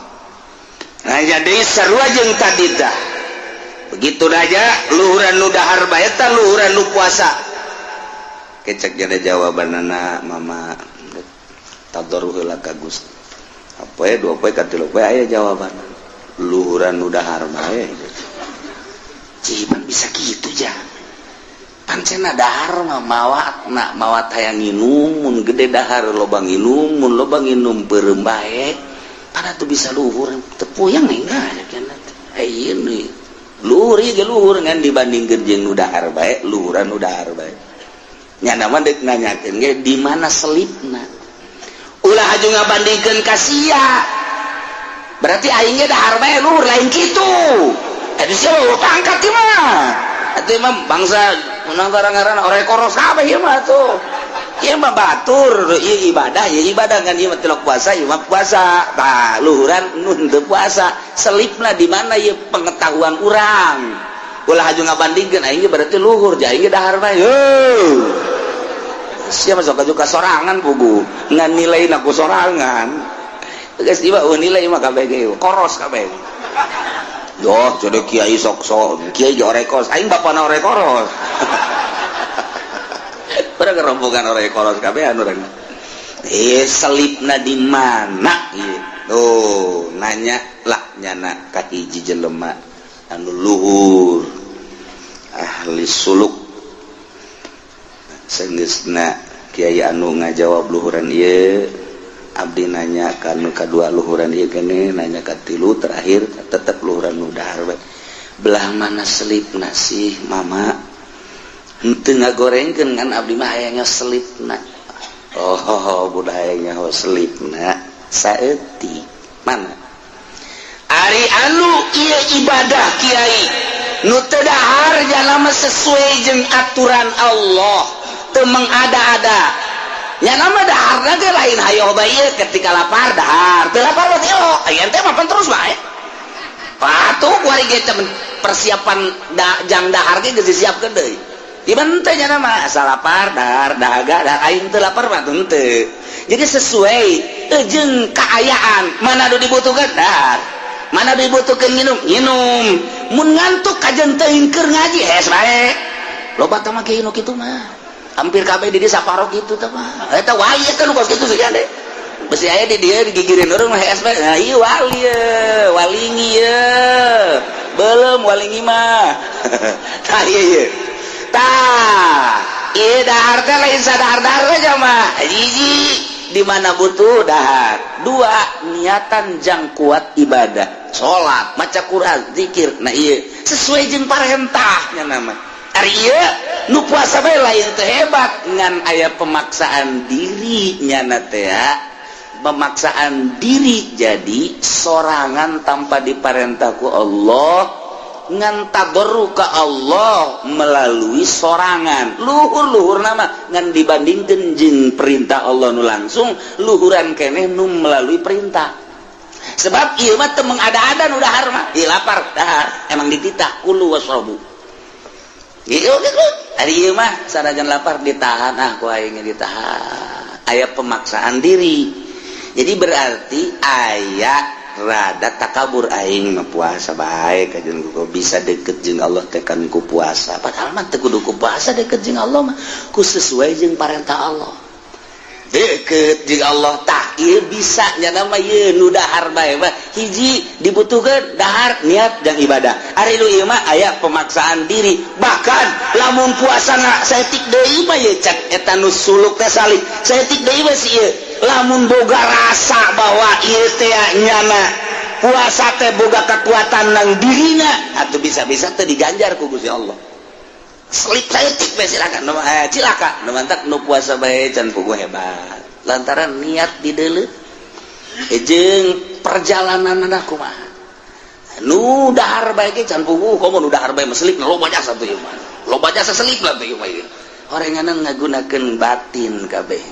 Nah, jadi sarua jeung tadi tah. Begitu aja luhuran nu dahar bae tah luhuran nu puasa. Kecek jadi jawabanana, mama tadarruh heula ka Gusti. Apa dua poe ka tilu poe aya jawaban luhuran nu dahar bae. Cipan bisa gitu ja. Pancena dahar mah mawat na mawat hayang nginum, mun gede dahar loba nginum, mun loba nginum beureum bae. Pada tuh bisa luhur teu puyeng enggak cenah. Eh, ini luhur ieu ge luhur, ngan dibandingkeun jeung nu dahar bae luhuran nu dahar bae. Nya mah deuk nanyakeun ge di mana selipna. Ulah haju ngabandingkeun ka sia. Berarti aing ge dahar bae luhur, lain kitu. Eta sia pangkat ieu mah. Atuh mah bangsa menang ngaran orek koros kabeh ieu mah tuh. Ieu mah batur, ieu ibadah, ieu ibadah kan, ieu mah tilok puasa, ieu mah puasa. Tah, luhuran nu henteu puasa. Selipna di mana ieu pengetahuan urang. Ulah haju ngabandingkeun aing ge berarti luhur, ja aing ge dahar bae. Heuh. Sia mah sok ka sorangan pugu, ngan nilaina ku sorangan. Geus ieu mah nilai mah kabeh ge koros kabeh. Doh, jadi kiai sok sok kiai ge orekos, aing bapana orek koros. Urang rombongan orek koros kabeh anu urang. Eh, selipna di mana? Gitu. Nanya lah nyana ka hiji jelema. Anu luhur, ahli suluk. Senggeusna kiai anu ngajawab luhuran ieu, abdi nanya ka nu kadua, luhuran ieu kene nanya ka tilu, terakhir tetep luhuran nu dahar we. Belah mana selipna sih, Mama? Henteu ngagorengkeun, ngan abdi mah hayangnya selipna. Oh, budayanya ho, selipna saeutik mana? Ari anu ieu ibadah, kiai nu teu dahar jalama sesuai jeung aturan Allah, teu mengada-ada nya nama dahar ge lain hayo bae. Ketika lapar dahar, teu lapar mah teu. Aya teh mapan terus bae. Patuh kuari ge persiapan da, jang dahar ge geus disiapkeun deui. Di teh nya nama asal lapar dahar, dahaga dahar, aing teu lapar mah henteu. Jadi sesuai jeung kaayaan, mana nu dibutuhkan dahar, mana dibutuhkan minum, minum. Mun ngantuk kajen teuing keur ngaji, hes bae. Loba tah mah kieu nu kitu mah, hampir kabeh di saparo kitu tah mah. Eta wali eta nu kos kitu sih deh. Besi aya di dia digigirin urang mah hes bae. Nah, ieu wali ye, walingi ye. Belum walingi mah. Tah, ieu ye. Tah, ieu dahar teh lain sadahar-dahar aja mah. Hiji, di mana butuh dahar. Dua, niatan jang kuat ibadah, salat, maca Quran, zikir. Nah, ieu sesuai jeung parentahnya nama. Ari ieu nu puasa bae lain teu hebat, ngan aya pemaksaan diri nyana teh, pemaksaan diri jadi sorangan tanpa diparentah ku Allah, ngan tadarru ka Allah melalui sorangan. Luhur-luhur nama ngan dibandingkan jeung perintah Allah nu langsung, luhuran keneh nu melalui perintah, sebab ieu mah teu mengada-ada. Nu dahar mah ieu lapar dahar, emang dititah kulu wasrobu. Ieu gitu. Ari ieu mah sanajan lapar ditahan, ah ku aing ditahan, aya pemaksaan diri. Jadi berarti aya rada takabur, aing mah puasa bae kajen ku bisa deket jeung Allah teh kan ku puasa. Padahal mah teu kudu ku puasa deket jeung Allah mah, ku sesuai jeung parentah Allah deket jeung Allah. Tah, ieu bisa nya nama ieu nu dahar bae mah, hiji dibutuhkeun dahar, niat dan ibadah. Ari nu ieu mah aya pemaksaan diri. Bahkan lamun puasana saeutik deui mah ieu, cek eta nu suluk teh salik, saeutik deui mah si ieu lamun boga rasa bahwa ieu teh nyana puasa teh boga kekuatan nang dirina, atau bisa-bisa teh diganjar ku Gusti Allah. Selip saeutik bae silakan, nu cilaka. Nu mantak nu puasa bae can puguh hebat lantaran niat dideuleu jeung perjalanan kumaha. Nu dahar bae ge can puguh, komo nu dahar bae meselip loba jasa tuh ieu mah, loba jasa selip lah tuh ieu mah. Orenganan ngagunakeun batin kabeh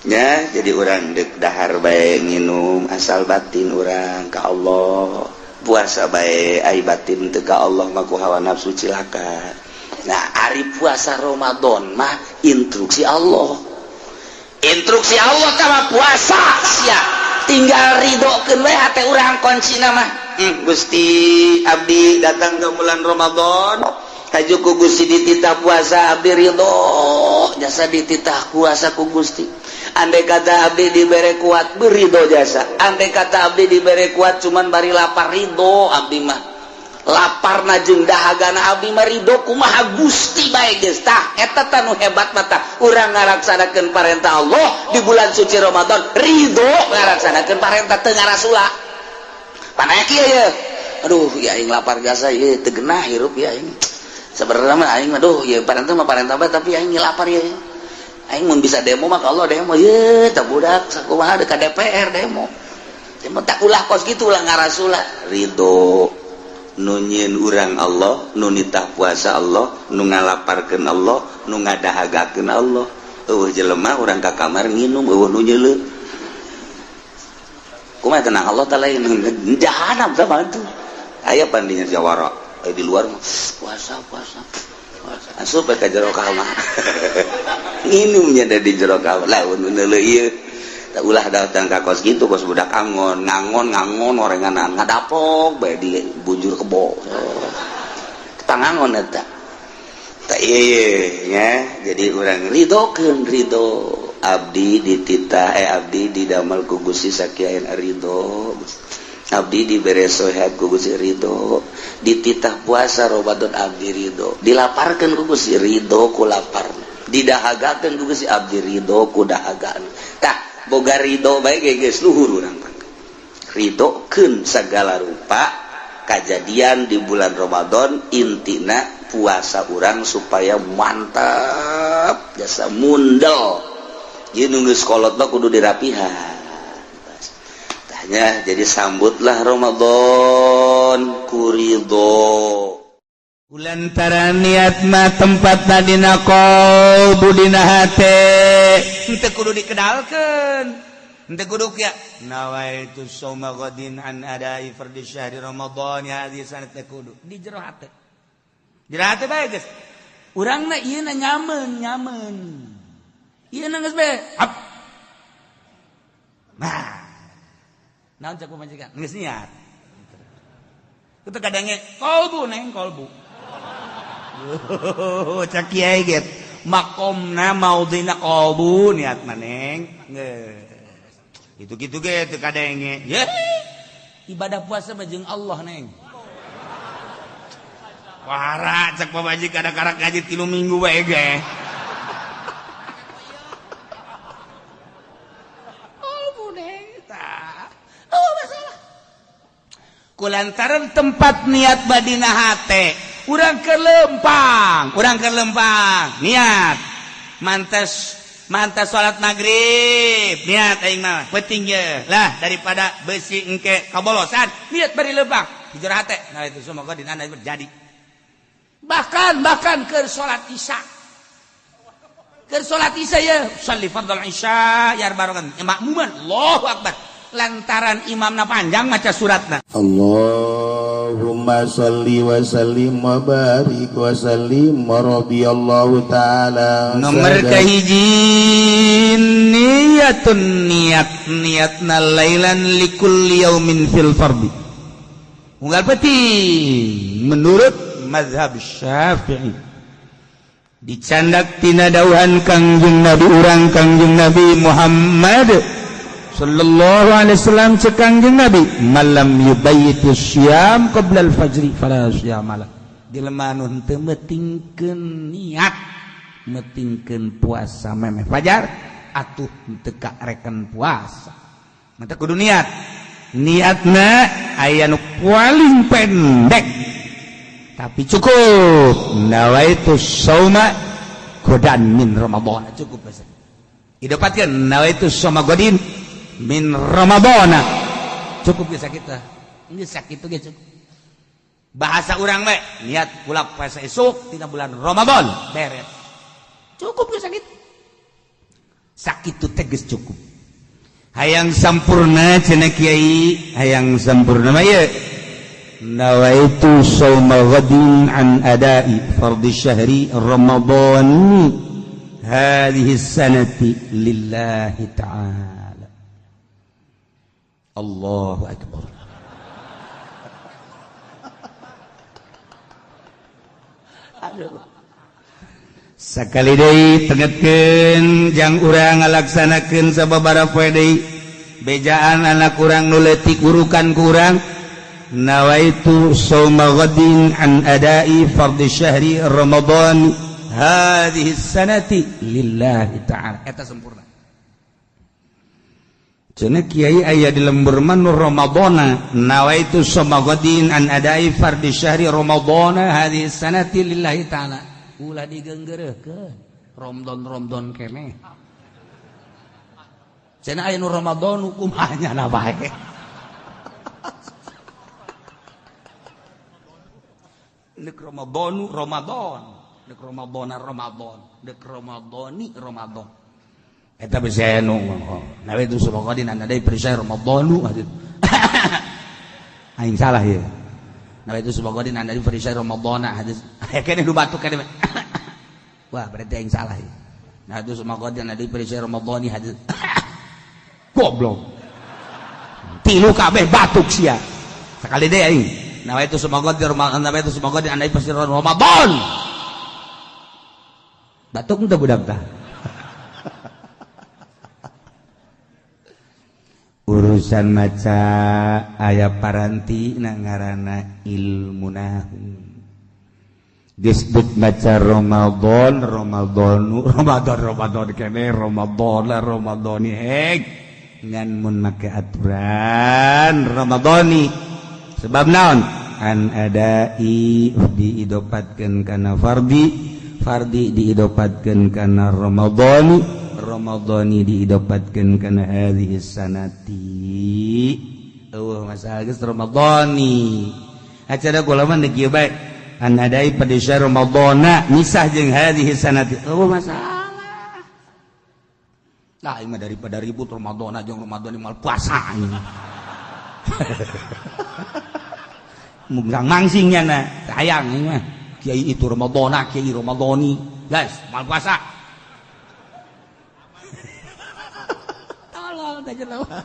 nya. Jadi urang dek dahar bae, nginum, asal batin urang ka Allah. Puasa bae, ai batin teu ka Allah mah ku hawa nafsu, cilaka. Nah, ari puasa Ramadan mah instruksi Allah, instruksi Allah kama puasa sia tinggal ridhokeun we hate urang. Kuncina mah, Gusti, abdi datang ke bulan Ramadan, haju ku Gusti dititah puasa, abdi ridho jasa dititah puasa ku Gusti. Andai kata abdi dibere kuat, beridho jasa. Andai kata abdi dibere kuat cuman bari lapar, ridho abdi mah. Lapar na jeung dahagana abdi mah ridho, kumaha Gusti bae geus. Tah, eta tah nu hebat mata urang ngalaksanakeun parentah Allah di bulan suci Ramadan, ridho ngalaksanakeun parentah, teu ngarasula panaya kieu ye. Aduh ya, aing lapar jasa ieu teu genah hirup ya aing. Sebenarnya mah aing, aduh ya, parentah mah parentah bae, tapi aing lapar ya. Aing mun bisa demo mah kalau demo ye tah budak sakumaha ka DPR demo demo. Tak ulah kos kitu, ulah ngarasula, ridho. Nu nyieun urang Allah, nu nitah puasa Allah, nu ngalaparkeun Allah, nu ngadahagakeun Allah. Eueuh jelema, urang ka kamar nginum, eueuh nu nyeuleuh. Kumaha tenang Allah teh lain jahanam sama tuh. Aya pandinya jawara di luar mah puasa, puasa, puasa, asup ka jero kamar, nginumnya da di jero kamar. Lamun nu neuleuh ieu, ulah datang ka kos gitu, kos budak angon ngangon ngangon orenganan ngadapok bae di bujur kebo tangangon eta. Tak ieu nya. Jadi urang ridhokeun, ridho abdi dititah, abdi didamel ku Gusti sakieu, ridho. Abdi dibere sehat ku Gusti, ridho. Dititah puasa Ramadan abdi ridho, dilaparkeun ku Gusti ridho ku lapar, didahagakeun ku Gusti abdi ridho ku dahagaan. Tah boga ridho bae ge geus luhur urang, ridhokeun segala rupa kejadian di bulan Ramadan. Intina puasa urang supaya mantap jasa mundel. Jadi nunggu sekolot mah kudu dirapihan. Tanya, jadi sambutlah Ramadan ku ridho. Lantaran niat mah tempat dina qalbu, dina hate, henteu kudu dikedalkeun, henteu kudu kieu nawaitu shauma ghadin an adai fardhi syahri ramadan hadhihi sanat, kudu di jero hate, jero hate bae geus. Urangna ieu na nyamen nyamen ieu na geus bae hap. Nah, naon cek pamajikan, geus niat itu kadangnya kolbu neng kolbu. Cak kiai get makomna maudina kolbu niat maneng geus itu gitu ge teu kadenge ye ibadah puasa mah jeung Allah neng. Wara cek pamajikan kada karak ngaji 3 minggu bae ge kolbu neng tah. Oh masalah kulantaran tempat niat badina hate urang kelempang, urang kelempang niat mantas mantas salat maghrib niat aing mah penting ye lah daripada besi engke kabolosan niat bari lempang di jero hate. Nah itu semoga dina jadi bahkan bahkan ke salat isya, ke salat isya ya sholli fardhal isya ya barokan makmuman Allahu akbar lantaran imamna panjang maca suratna. Allahumma salli wa sallim wa barik wa sallim wa radiyallahu ta'ala. Nomor kahiji niyatun niat niatna lailan likulli yaumin fil fardi unggal penting menurut mazhab Syafi'i dicandak tina dauhan Kangjeng Nabi urang Kangjeng Nabi Muhammad sallallahu alaihi wasallam. Cek Kangjeng Nabi malam yubayyitu syiyam qabla al-fajri fala syiyama lah. Jelema nu henteu metingkeun niat metingkeun puasa memeh fajar atuh henteu kareken puasa. Mata kudu niat, niatna aya nu paling pendek tapi cukup nawaitu shauma godan min Ramadan cukup bahasa didapatkeun nawaitu shauma godin min Ramadana cukup bisa kita geus sakitu ge cukup. Bahasa urang we niat kula puasa esuk tina bulan Ramadan beres cukup geus sakitu. Sakitu teh geus cukup. Hayang sampurna cenah kiai, hayang sampurna mah ieu nawaitu shauma ghadin an adai fardhi syahri Ramadan hadhihi sanati lillahi ta'ala. Allahu akbar. Aduh. Sakali deui tengetkeun jang urang ngalaksanakeun sababaraha poe deui bejaan anak urang nu leutik urukan ku urang nawaitu shauma ghadin an adai fardhi syahri Ramadan hadhihi sanati lillahi ta'ala. Eta sempurna. Cenah kiai aya di lembur mah nu Ramadana nawaitu shauma ghadin an adai fardhi syahri Ramadana hadhihi sanati lillahi ta'ala. Ulah digenggereukeun Ramadan-Ramadan keneh. Cenah aya nu Ramadan kumaha nya bae. Nek Ramadanu Ramadan, nek Ramadana Ramadan, nek Ramadani Ramadan. Eta bisa aya nu nawaitu shauma ghadin an adai fardhi syahri Ramadanu. Aing salah ya. Nawaitu shauma ghadin an adai fardhi syahri Ramadana hadis. Aya keneh nu batuk keneh. Wah, berarti aing salah ya. Nawaitu shauma ghadin an adai fardhi syahri Ramadani hadis. Goblok. Tilu kabeh batuk sia. Sakali deui aing. Nawaitu shauma ghadin nawaitu shauma ghadin an adai fardhi syahri Ramadan. Batuk teu budak tah. Urusan maca aya paranti na ngaranna ilmu nahu. Geus deuk maca Ramadan, Ramadanu, Ramadan, Ramadan kene Ramadan, Ramadani heg ngan mun make aturan Ramadani. Sebab naon? An adai diidopatkeun kana fardi, fardi diidopatkeun kana Ramadani, Ramadani diidopatkeun kana hadhihi sanati. Eueuh masalah geus Ramadani. Acara kula mah kieu bae. An adai pada syahr Ramadana misah jeung hadhihi sanati. Eueuh masalah. Lah ieu mah daripada ribut Ramadana jeung Ramadani mal puasa anjing. Mungkang mangsingnya na hayang ieu mah. Kiai itu Ramadana, kiai Ramadani. Guys, mal puasa. Tolol teh jelema.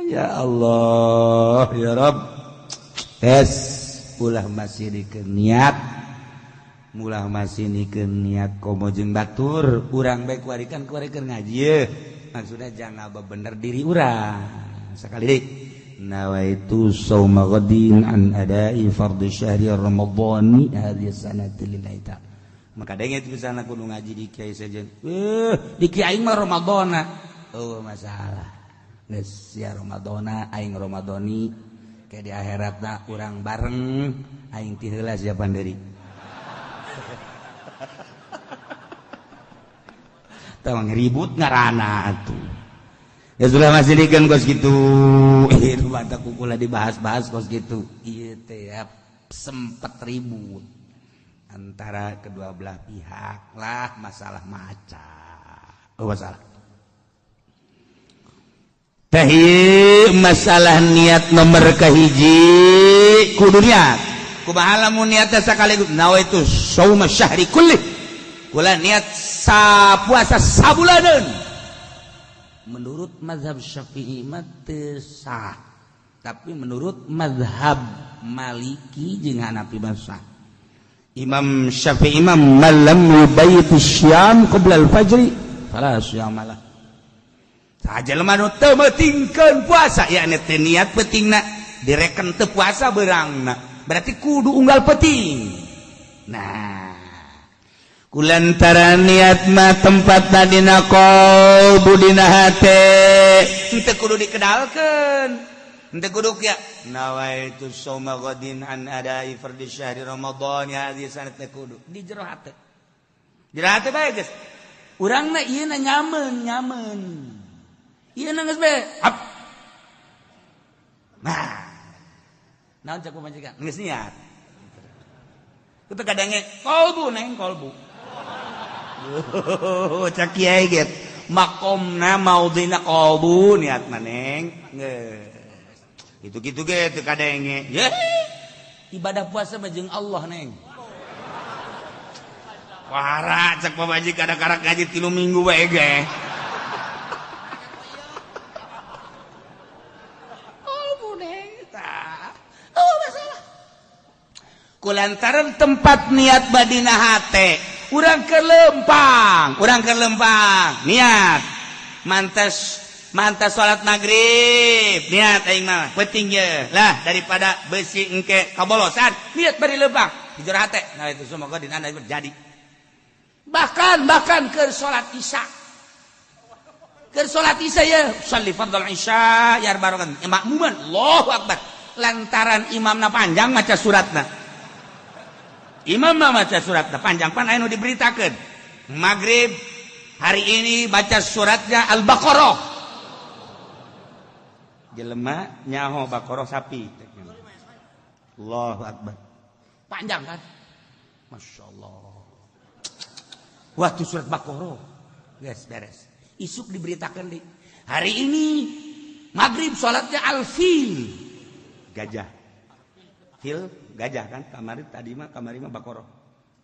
Ya Allah, ya Rabb. Tes ulah masih dikeun niat. Mulah masih dikeun niat komo jeung batur, urang bae kuarikan kuarikeun ngaji ye. Maksudna jangan bener diri urang. Sekali deui. Nawaitu shauma ghadin an adai fardhi syahri ramadhani hadhihi sanati lillahi ta'ala. Maka denge itu misalna kudu ngaji di kiai sejen. Di kiai mah Ramadhana. Eueuh masalah. Geus sia Ramadhana aing Ramadhani ke di akhiratna urang bareng aing ti heula sia panderi. Tah ribut ngaranna atuh. Ya sudah masih dikan kos gitu. Itu mata kukula dibahas-bahas kos gitu. Iya teh ya, sempet ribut antara kedua belah pihak lah masalah maca. Oh masalah. Teh masalah niat nomor kahiji kudu niat. Kumaha lamun niatna sakaligus nawaitu shauma syahri kulli. Kula niat sapuasa sabulaneun. Menurut mazhab Syafi'i mah teu sah, tapi menurut mazhab Maliki jeung Hanafi mah sah. Imam Syafi'i mah man lam yubayit syam qabla al-fajri fala syama lah. Saha jelema nu teu meutingkeun puasa, yakni teu niat peutingna, direken teu puasa beurangna, berarti kudu unggal peuting. Nah, kulantaran niat mah tempatna dina qalbu dina hate, henteu kudu dikedalkeun, henteu kudu kieu nawaitu shauma ghadin an adai fardhi syahri ramadhan hadhihi sanat kudu di jero hate. Jero hate bae geus. Urangna ieu na nyameun nyameun. Ieu na geus bae. Hap. Nah. Naon cak pamajikan? Geus niat. Kitu kadangnya kolbu neng kolbu. Cak kiai get makomna maudina kolbu niat maneng geus. Gitu-gitu ge teu kadenge. Ye. Ibadah puasa mah jeung Allah neng. Wara cak pamajikan kada karak ngaji 3 minggu bae ge. Kolbu neng tah. Oh masalah. Kulantaran tempat niat badina hate, urang keur lempang, urang keur lempang, niat. Mantas mantas salat maghrib, niat aing mah penting ye. Lah daripada besi engke kabolosan, niat bari lempang, di jero hate. Nah itu semoga dina jadi. Bahkan bahkan keur salat isya. Keur salat isya ye, shalli fardhal isya yar barokan makmuman, Allahu akbar. Lantaran imamna panjang maca suratna. Imam mah maca suratna panjang pan aya nu diberitakeun. Maghrib hari ini baca suratnya Al-Baqarah. Jelema nyaho Baqarah sapi. Allahu akbar. Panjang kan? Masya Allah. Wah tuh surat Baqarah. Geus beres. Isuk diberitakan di hari ini maghrib salatnya Al-Fil. Gajah. Fil gajah kan kamari tadi mah kamari mah Baqarah.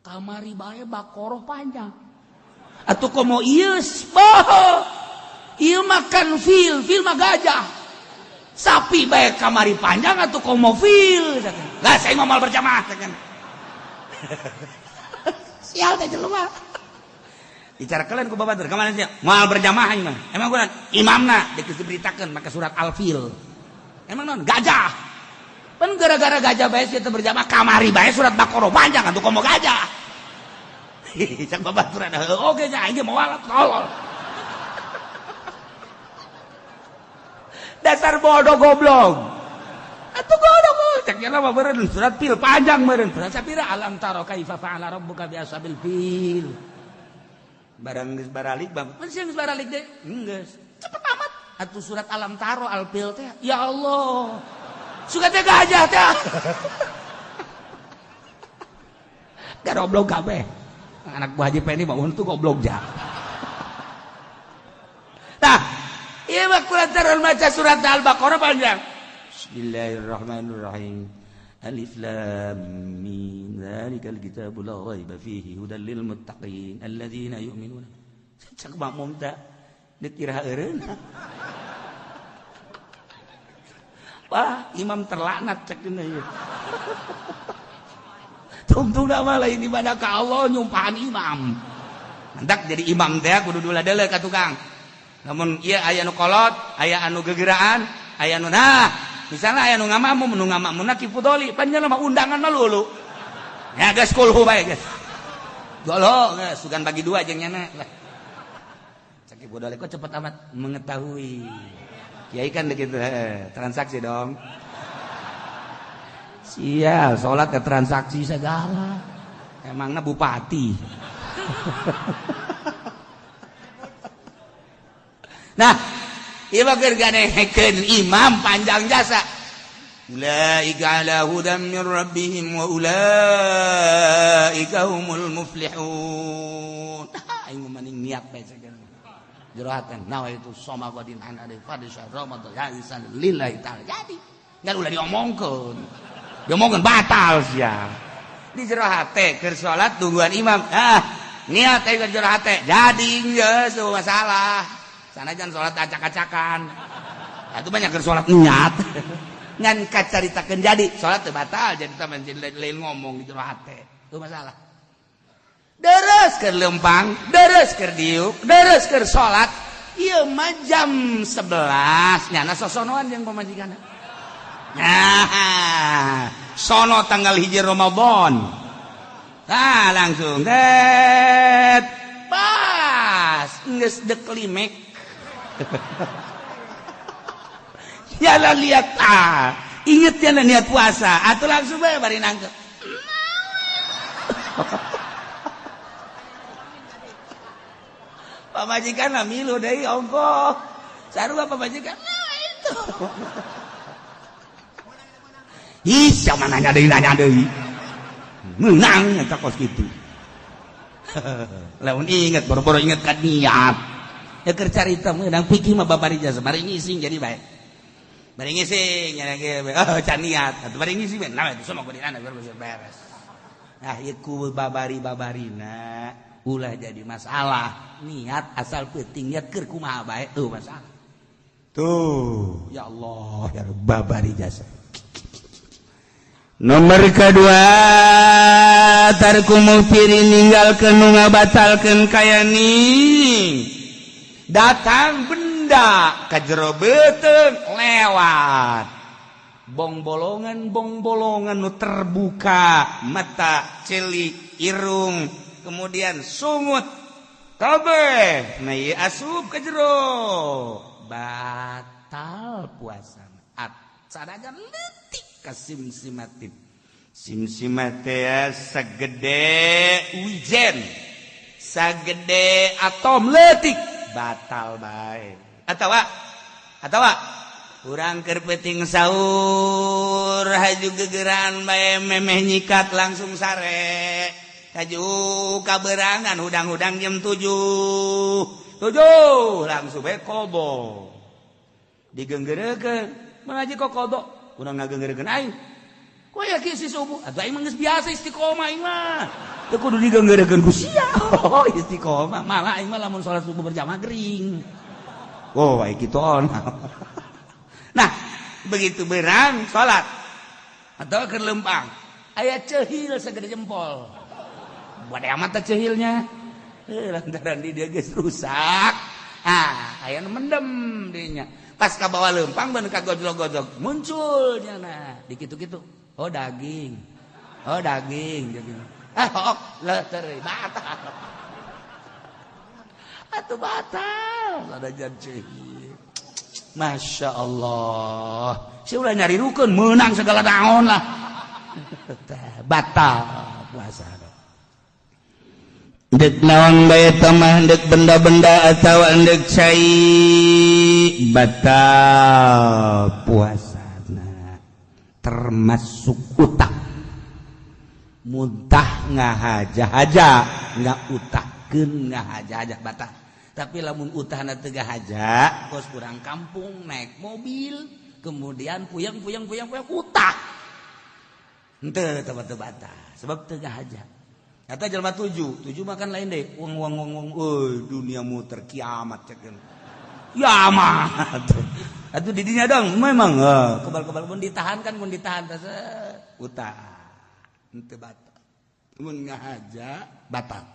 Kamari bae Baqarah panjang. Atuh komo ieu boh. Ieu makan fil, fil mah gajah. Sapi bae kamari panjang atuh komo fil. Lah saya mah mal berjamaah kan. Sial teh jelema. Bicara kalian ku babatur kemana sih? Moal berjamaah imam. Emang kurang imamna diberitakan maka surat Al-Fil. Emang non gajah. Pan gara-gara gajah bae sia teu berjamaah kamari bae surat Baqarah panjang atuh komo gajah. Cak babaturan oge nya aing moal tolol. Dasar bodoh goblok. Atuh goblok cek nya mah beureun surat fil panjang meureun. Sapira alam taro kaifa fa'ala rabbuka bi ashabil fil. Barang geus baralik bang, masih geus baralik deh, geus. Cepet amat. Atuh surat alam taro al fil teh. Ya Allah. Suka teh gajah teh. Goblok kabeh. Anak buah Haji Pendi mah untung goblok jah. Tah, ieu mah kulantaran maca surat Al-Baqarah panjang. Bismillahirrahmanirrahim. Alif lam mim dzalikal kitabu la raiba fihi hudal lil muttaqin alladzina yu'minuna. Cak makmum teh deuk iraha eureun. Wah, imam terlaknat cek dina ieu. Tungtungna mah lain ibadah ka Allah nyumpahan imam. Mantak jadi imam teh kudu dula-deuleu ka tukang. Lamun ieu aya nu kolot, aya anu gegeraan, aya nu nah, misalnya aya nu ngamakmum, nu ngamakmumna Ki Fudoli, panjang mah undangan mah lulu. Ya geus kulhu bae geus. Golo geus sugan bagi dua jeung nyana lah. Cek Ki Fudoli kok cepet amat mengetahui. Kiai kan begitu, transaksi dong. Sial, sholat ke transaksi segala. Emangnya bupati. Nah, ieu mah keur ganehekeun imam panjang jasa. Ulaika ala hudan min rabbihim wa ulaika humul muflihun. Aing mah maning niat bae sagala. Jero haten nawaitu shoma qadin an ari fadhi Ramadan ya lillahi ta'ala. Jadi, ngan ulah diomongkeun. Diomongkeun batal sia. Di jero hate keur salat tungguan imam. Ah, niat teh keur jero hate. Jadi geus eueuh masalah. Sanajan salat acak-acakan. Atuh banyak keur salat niat. Ngan kacaritakeun jadi salat teu batal jadi teh lain ngomong di jero hate. Itu masalah. Deres keur lempang, deres keur diuk, deres keur salat. Ieu mah jam 11 nyana sosonoan jeung pamajikanna. Nah, sono tanggal 1 Ramadan. Nah, langsung det. Pas geus dek limek. Nyala lihat ah, inget ya niat puasa, atuh langsung bae bari nangkep. Pamajikan lah milu deui ongkoh. Sarua pamajikan nah itu. Ih, siapa nanya deui. Menang eta kos kitu. Lamun inget boro-boro inget ka niat. Ya keur carita meunang pikir mah babari jasa bari ngising jadi bae. Bari ngising nya ge oh can niat. Atuh bari ngising nah itu sama godinana beres. Nah ieu ku babari-babarina ulah jadi masalah. Niat asal penting niat keur kumaha bae tuh masalah. Tuh, ya Allah ya babari jasa. Nomor kedua tarku muftirin ninggalkeun nu ngabatalkeun kaya ning datang benda ka jero beuteung lewat bongbolongan nu terbuka mata celik irung kemudian sungut kabeh nah ieu asup ka jero batal puasa sanajan leutik ka simsimatin simsimate segede wijen segede atom leutik batal bae atawa urang keur peuting sahur haju gegeran bae memeh nyikat langsung sare haju kaberangan hudang-hudang jam 7 langsung bae kobo digenggerekeun mengaji kok kodok urang ngagenggerekeun aing kowe yakin si subuh atuh aing mah geus biasa istiqomah aing mah teu kudu digenggerekeun ku sia. Oh istiqomah malah aing mah lamun salat subuh berjamaah gering. Oh aing kitu on. Nah begitu berang salat atau keur lempang aya ceuhil sagede jempol. Bade amat teh ceuhilnya. Lantaran di dia geus rusak. Ah, aya nu mendem dinya. Pas ka bawa lempang beun ka gojlog-gojlog muncul nya dikitu-kitu. Oh daging. Oh daging jadi. Ah, ok, leter batal. Atuh batal ada janji. Masya Allah. Si ulah nyari rukun menang segala naon lah. Batal puasa. Dek nawang bae tamah dek benda-benda atau endek cai batal puasana termasuk utang. Muntah ngahaja-haja nggak utahkeun ngahaja-haja batal. Tapi lamun utahna teu ngahaja kos kurang kampung naik mobil kemudian puyeng-puyeng puyeng-puyeng utah. Henteu teu batal sebab teu ngahaja. Kata jelma tujuh makan lain deh. Wong wong wong wong, euy dunia muter kiamat cekeun. Kiamat. Atuh di dinya dong memang kebal-kebal mun ditahan kan mun ditahan teh utah. Henteu batal. Mun ngahaja batal.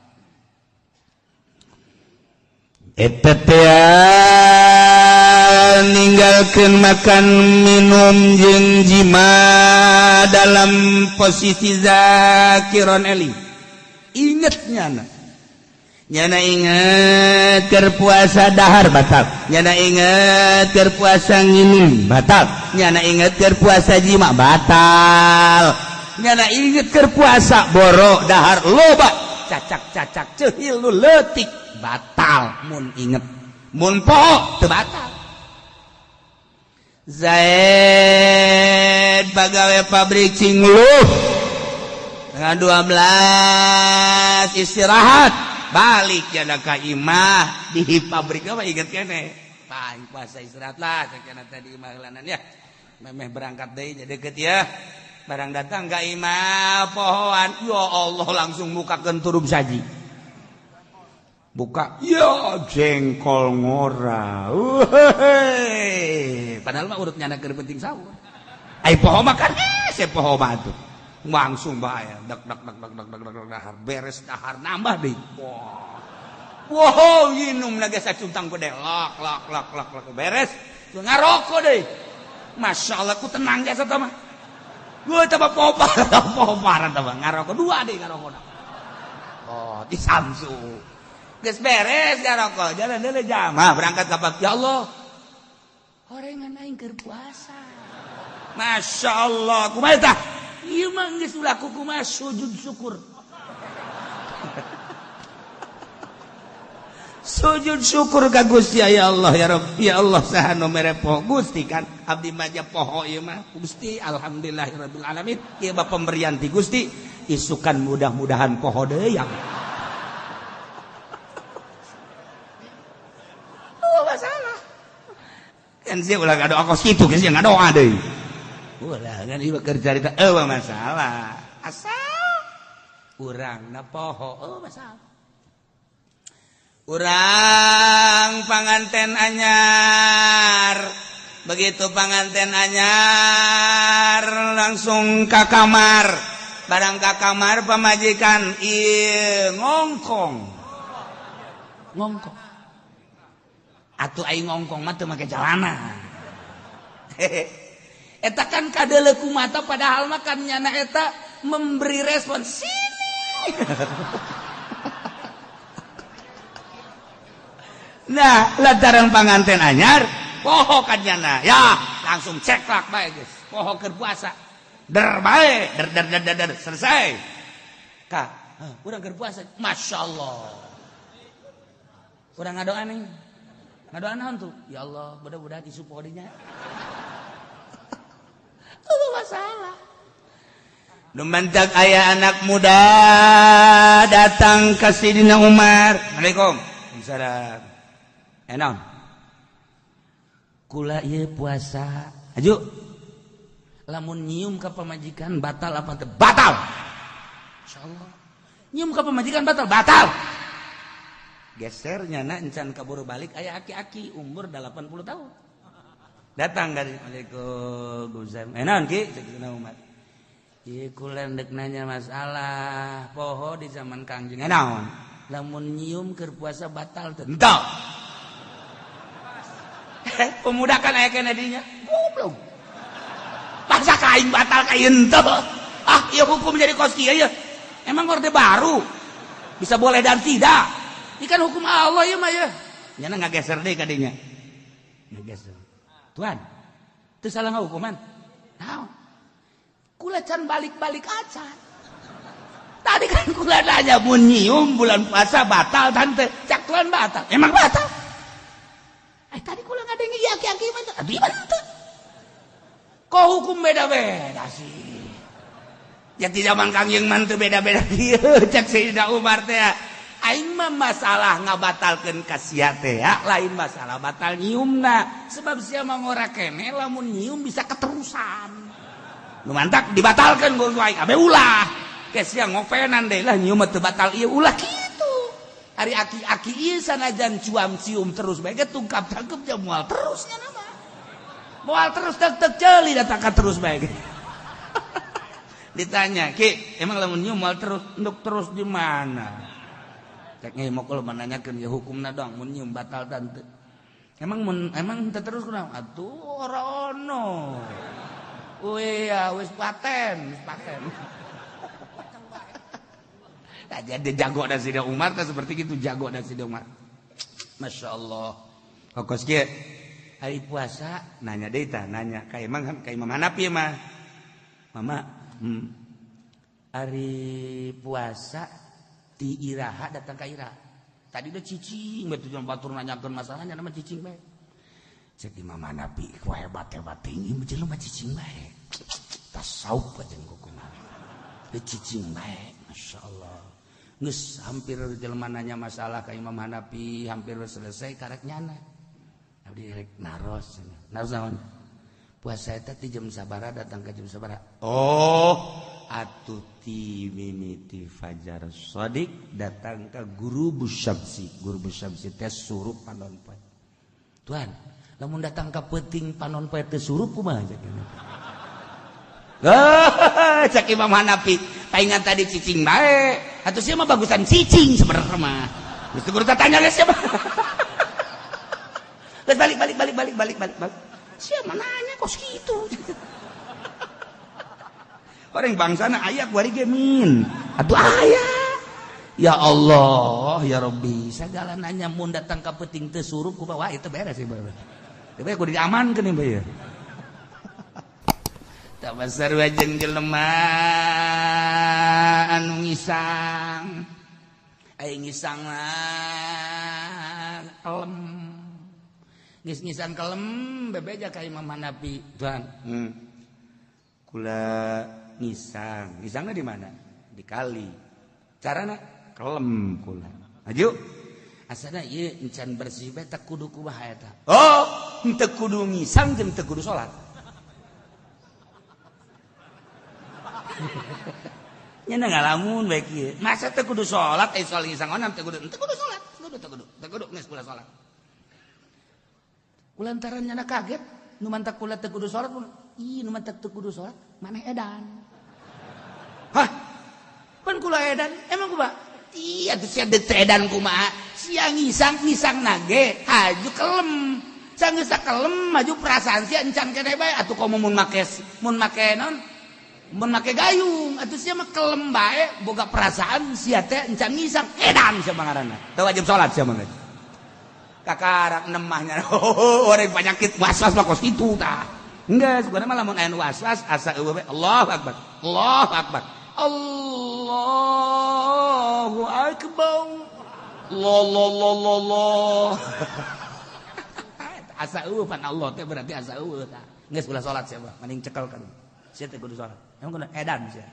Eta teh ninggalkeun makan minum jeung jima dalam posisi zakiron eling. Ingat nyana. Nyana inget keur puasa dahar batal. Nyana inget keur puasa nginum batal. Nyana inget keur puasa jima batal. Nyana inget keur puasa boro dahar loba cacak-cacak ceuhil nu leutik batal mun inget. Mun poho teu batal. Zaid pagawe pabrik cingluh tengah 12 istirahat balik jana ka imah di pabrik apa inget kene paling puasa istirahat lah sakana tadi imah heulanan ya memeh berangkat deui nya deket ya barang datang ka imah pohoan ya Allah langsung bukakeun turub saji buka ya jengkol ngora padahal mah urut nyana keur penting sahur ai poho mah kan hese poho mah atuh langsung bae dak dak dak dak dak dak dak dahar beres dahar nambah deui. Wow, minum lagi sacuntang gede lak lak lak lak lak beres ngarokok deui. Masya Allah ku tenang geus eta mah. Gua teh popar popar eta mah ngarokok dua deui ngarokok. Oh, di Samsu. Geus beres ngarokok jalan deui jamaah berangkat ka pagi. Ya Allah. Horengan aing keur puasa. Masya Allah, kumaha tah? Ieu mah geus ulah kumaha sujud syukur. Sujud syukur ka Gusti ya Allah ya Rabb ya Allah saha nu mere poho Gusti kan abdi mah poho ieu mah Gusti alhamdulillahirabbil alamin ieu mah pemberian ti Gusti isukan mudah-mudahan poho deui yang. Oh masalah. Kan sih ulah ngadoa kos kitu geus ngadoa deui. Ulah kan ieu keur carita eueuh masalah. Asal urangna poho eueuh masalah. Urang panganten anyar. Begitu panganten anyar langsung ka kamar. Barang ka kamar pamajikan ieu ngongkong. Ngongkong. Atuh aing ngongkong mah teu make celana. Eta kan kadeleku mata padahal mah kan nyana eta memberi respon sini. Nah, lantaran panganten anyar poho kan nyana. Ya, langsung ceklak bae geus. Poho keur puasa. Der bae, der der der der, der. Selesai. Ka, urang keur puasa. Masyaallah. Urang ngadoa nih. Ngadoa naon tuh? Ya Allah, mudah-mudahan isu poho dinya. Apa masalah? Lumantak aya anak muda datang ke Sidina Umar. Assalamualaikum. Waalaikumsalam. Enon. Kula ieu puasa. Aju. Lamun nyium ka pamajikan batal apa teu? Batal. Insyaallah. Nyium ka pamajikan batal, batal. Geser nyana encan kaburu balik aya aki-aki umur 80 tahun. Datang dari Waalaikumsalam. Enon ki Sidina Umar. Ieu kula ndek nanya masalah poho di zaman Kangjeng. Naon? Lamun nyium keur puasa batal teu? Entah. Pemuda kan aya keneh dinya. Goblok. Paksa ka aing batal ka ieu henteu. Ah, ieu hukum jadi kos kieu ya. Emang orde baru bisa boleh dan tidak. Ini kan hukum Allah ya mah ya. Nyana ngageser deui ka dinya. Ngageser. Tuan, teu salah ngahukuman. Naon? Kula can balik-balik acan. Tadi kan kula nanya mun nyium bulan puasa batal tante. Cak tuan batal. Emang batal? Tadi kula ngadenge ieu aki-aki mah. Aduh, ieu teu. Kok hukum beda-beda sih? Ya di zaman Kangjeng mah teu beda-beda kieu cek Sayyidina Umar teh. Aing mah masalah ngabatalkeun ka sia teh ya, lain masalah batal nyiumna. Sebab sia mah ngora keneh lamun nyium bisa keterusan. Nu mantak dibatalkeun ku aing abe ulah. Ke sia ngopenan deui lah nyium mah teu batal ieu ulah kitu. Ari aki-aki ieu sanajan cuam cium terus bae ge tungkap tangkep ja moal terus nya mah. Moal terus tek-tek ceuli datang terus bae ge. Ditanya, "Ki, emang lamun nyium moal terus untuk terus di mana?" Cek mau kalau menanyakeun ya hukumna dong mun nyium batal tante. Emang mun emang teu terus kunaon? Atuh ora ono. Wih ya wis paten, wis paten. Nah, jadi jago dan Sayyidina Umar teh seperti gitu jago dan Sayyidina Umar. Masya Allah. Kos kieu hari puasa nanya deui tah nanya ka emang ka Imam Hanafi mah. Mama, hari puasa di iraha datang ka iraha. Tadi udah cicing bae tujuan batur nanyakeun masalahnya nama cicing bae. Cek Imam Hanafi ku hebat-hebat tinggi jelema cicing bae. Tasawuf aja kumaha. Cicing bae, Masya Allah. Geus hampir jelema nanya masalah ka Imam Hanafi hampir selesai karek nyana. Abdi rek naros. Naros naon? Puasa eta ti jam sabaraha datang ka jam sabaraha? Oh, atuh ti mimiti fajar shadiq datang ka guru busyamsi. Guru busyamsi teh surup panon poe. Tuan, lamun datang ka peuting panon poe teh surup kumaha cek ini? Ah, cek Imam Hanafi, paingan tadi cicing bae. Atuh sia mah bagusan cicing sebenarnya mah. Geus kudu tanya geus sia mah. Geus balik balik balik balik balik balik balik. Sia mah nanya kos kitu. Orang bangsana aya kuari ge min. Atuh aya. Ya Allah, ya Rabbi, sagala nanya mun datang ka peuting teu surup kumaha wae teu beres ieu. Teu beres kudu diamankeun ieu. Tak sarua jeung jelema anu ngisang. Aya ngisang mah kelem. Geus ngisang kelem bebeja ka Imam Hanafi. Tuan, kula ngisang. Ngisangna di mana? Di kali. Carana kelem kula. Maju. Asana ieu encan bersih bae teu kudu kumaha eta. Oh, henteu kudu ngisang jeung teu kudu salat. Nya ngalamun bae kieu. Masa teu kudu salat ai soal ngisang onam teu kudu salat. Teu kudu geus kula salat. Kulantaran nyana kaget nu mantak kula teu kudu salat ih nu mantak teu kudu salat maneh edan. Hah? Pan kula edan emang kumaha? Iya tuh sia teu edan kumaha? Sia ngisang-ngisang nage haju kelem. Sanggeus kelem maju perasaan sia encan keneh bae atuh komo mun make naon? Mun make gayung atuh sia mah kelem bae boga perasaan sia teh encan ngisang edan sia mangaranna. Teu wajib salat sia mah. Kakarak nemahnya orang penyakit was-was mah kos kitu tah. Enggeus sebenarnya mah lamun aya nu was-was asa eueuh bae Allahu akbar. Allahu akbar. Allahu akbar. La la la la la. Asa eueuh pan Allah teh berarti asa eueuh tah. Geus ulah salat sia mah mending cekel kan. Sia teh kudu salat. Emang kudu edan sia.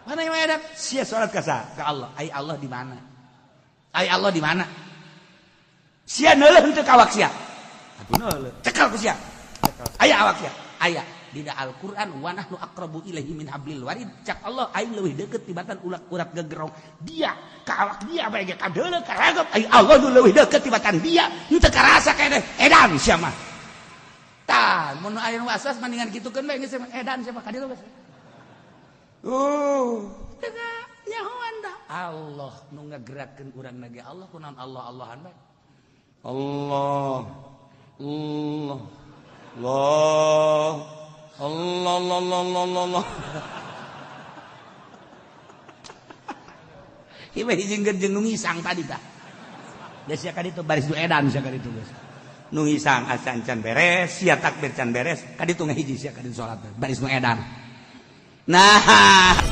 Mana yang edan? Sia salat ka saha? Ka Allah. Ai Allah di mana? Ai Allah di mana? Sia neuleuh henteu ka awak sia. Atuh neuleuh. Cekel ku sia. Cekel. Aya awak sia. Aya dina Al-Qur'an wa nahnu aqrabu ilaihi min hablil warid. Cak Allah aing leuwih deukeut tibatan urat gegerong dia ka awak dia bae ge kadeuleuh karagep ai Allah nu leuwih deukeut tibatan dia henteu karasa keneh edan sia mah. Tah mun aya nu waswas mendingan kitukeun bae geus edan sia mah ka dieu geus. Teu nyahoan da. Allah nu ngagerakkeun urang lagi Allah kunaon Allah Allahan bae. Allah Allah Allah Allah Allah Allah Allah Allah. Ieu hiji jeung nu ngisang tadi tah. Da sia ka ditu baris nu edan sia ka ditu geus. Nu ngisang acan can beres, sia takbir can beres, ka ditu ngahiji sia ka ditu salat baris nu edan. Nah.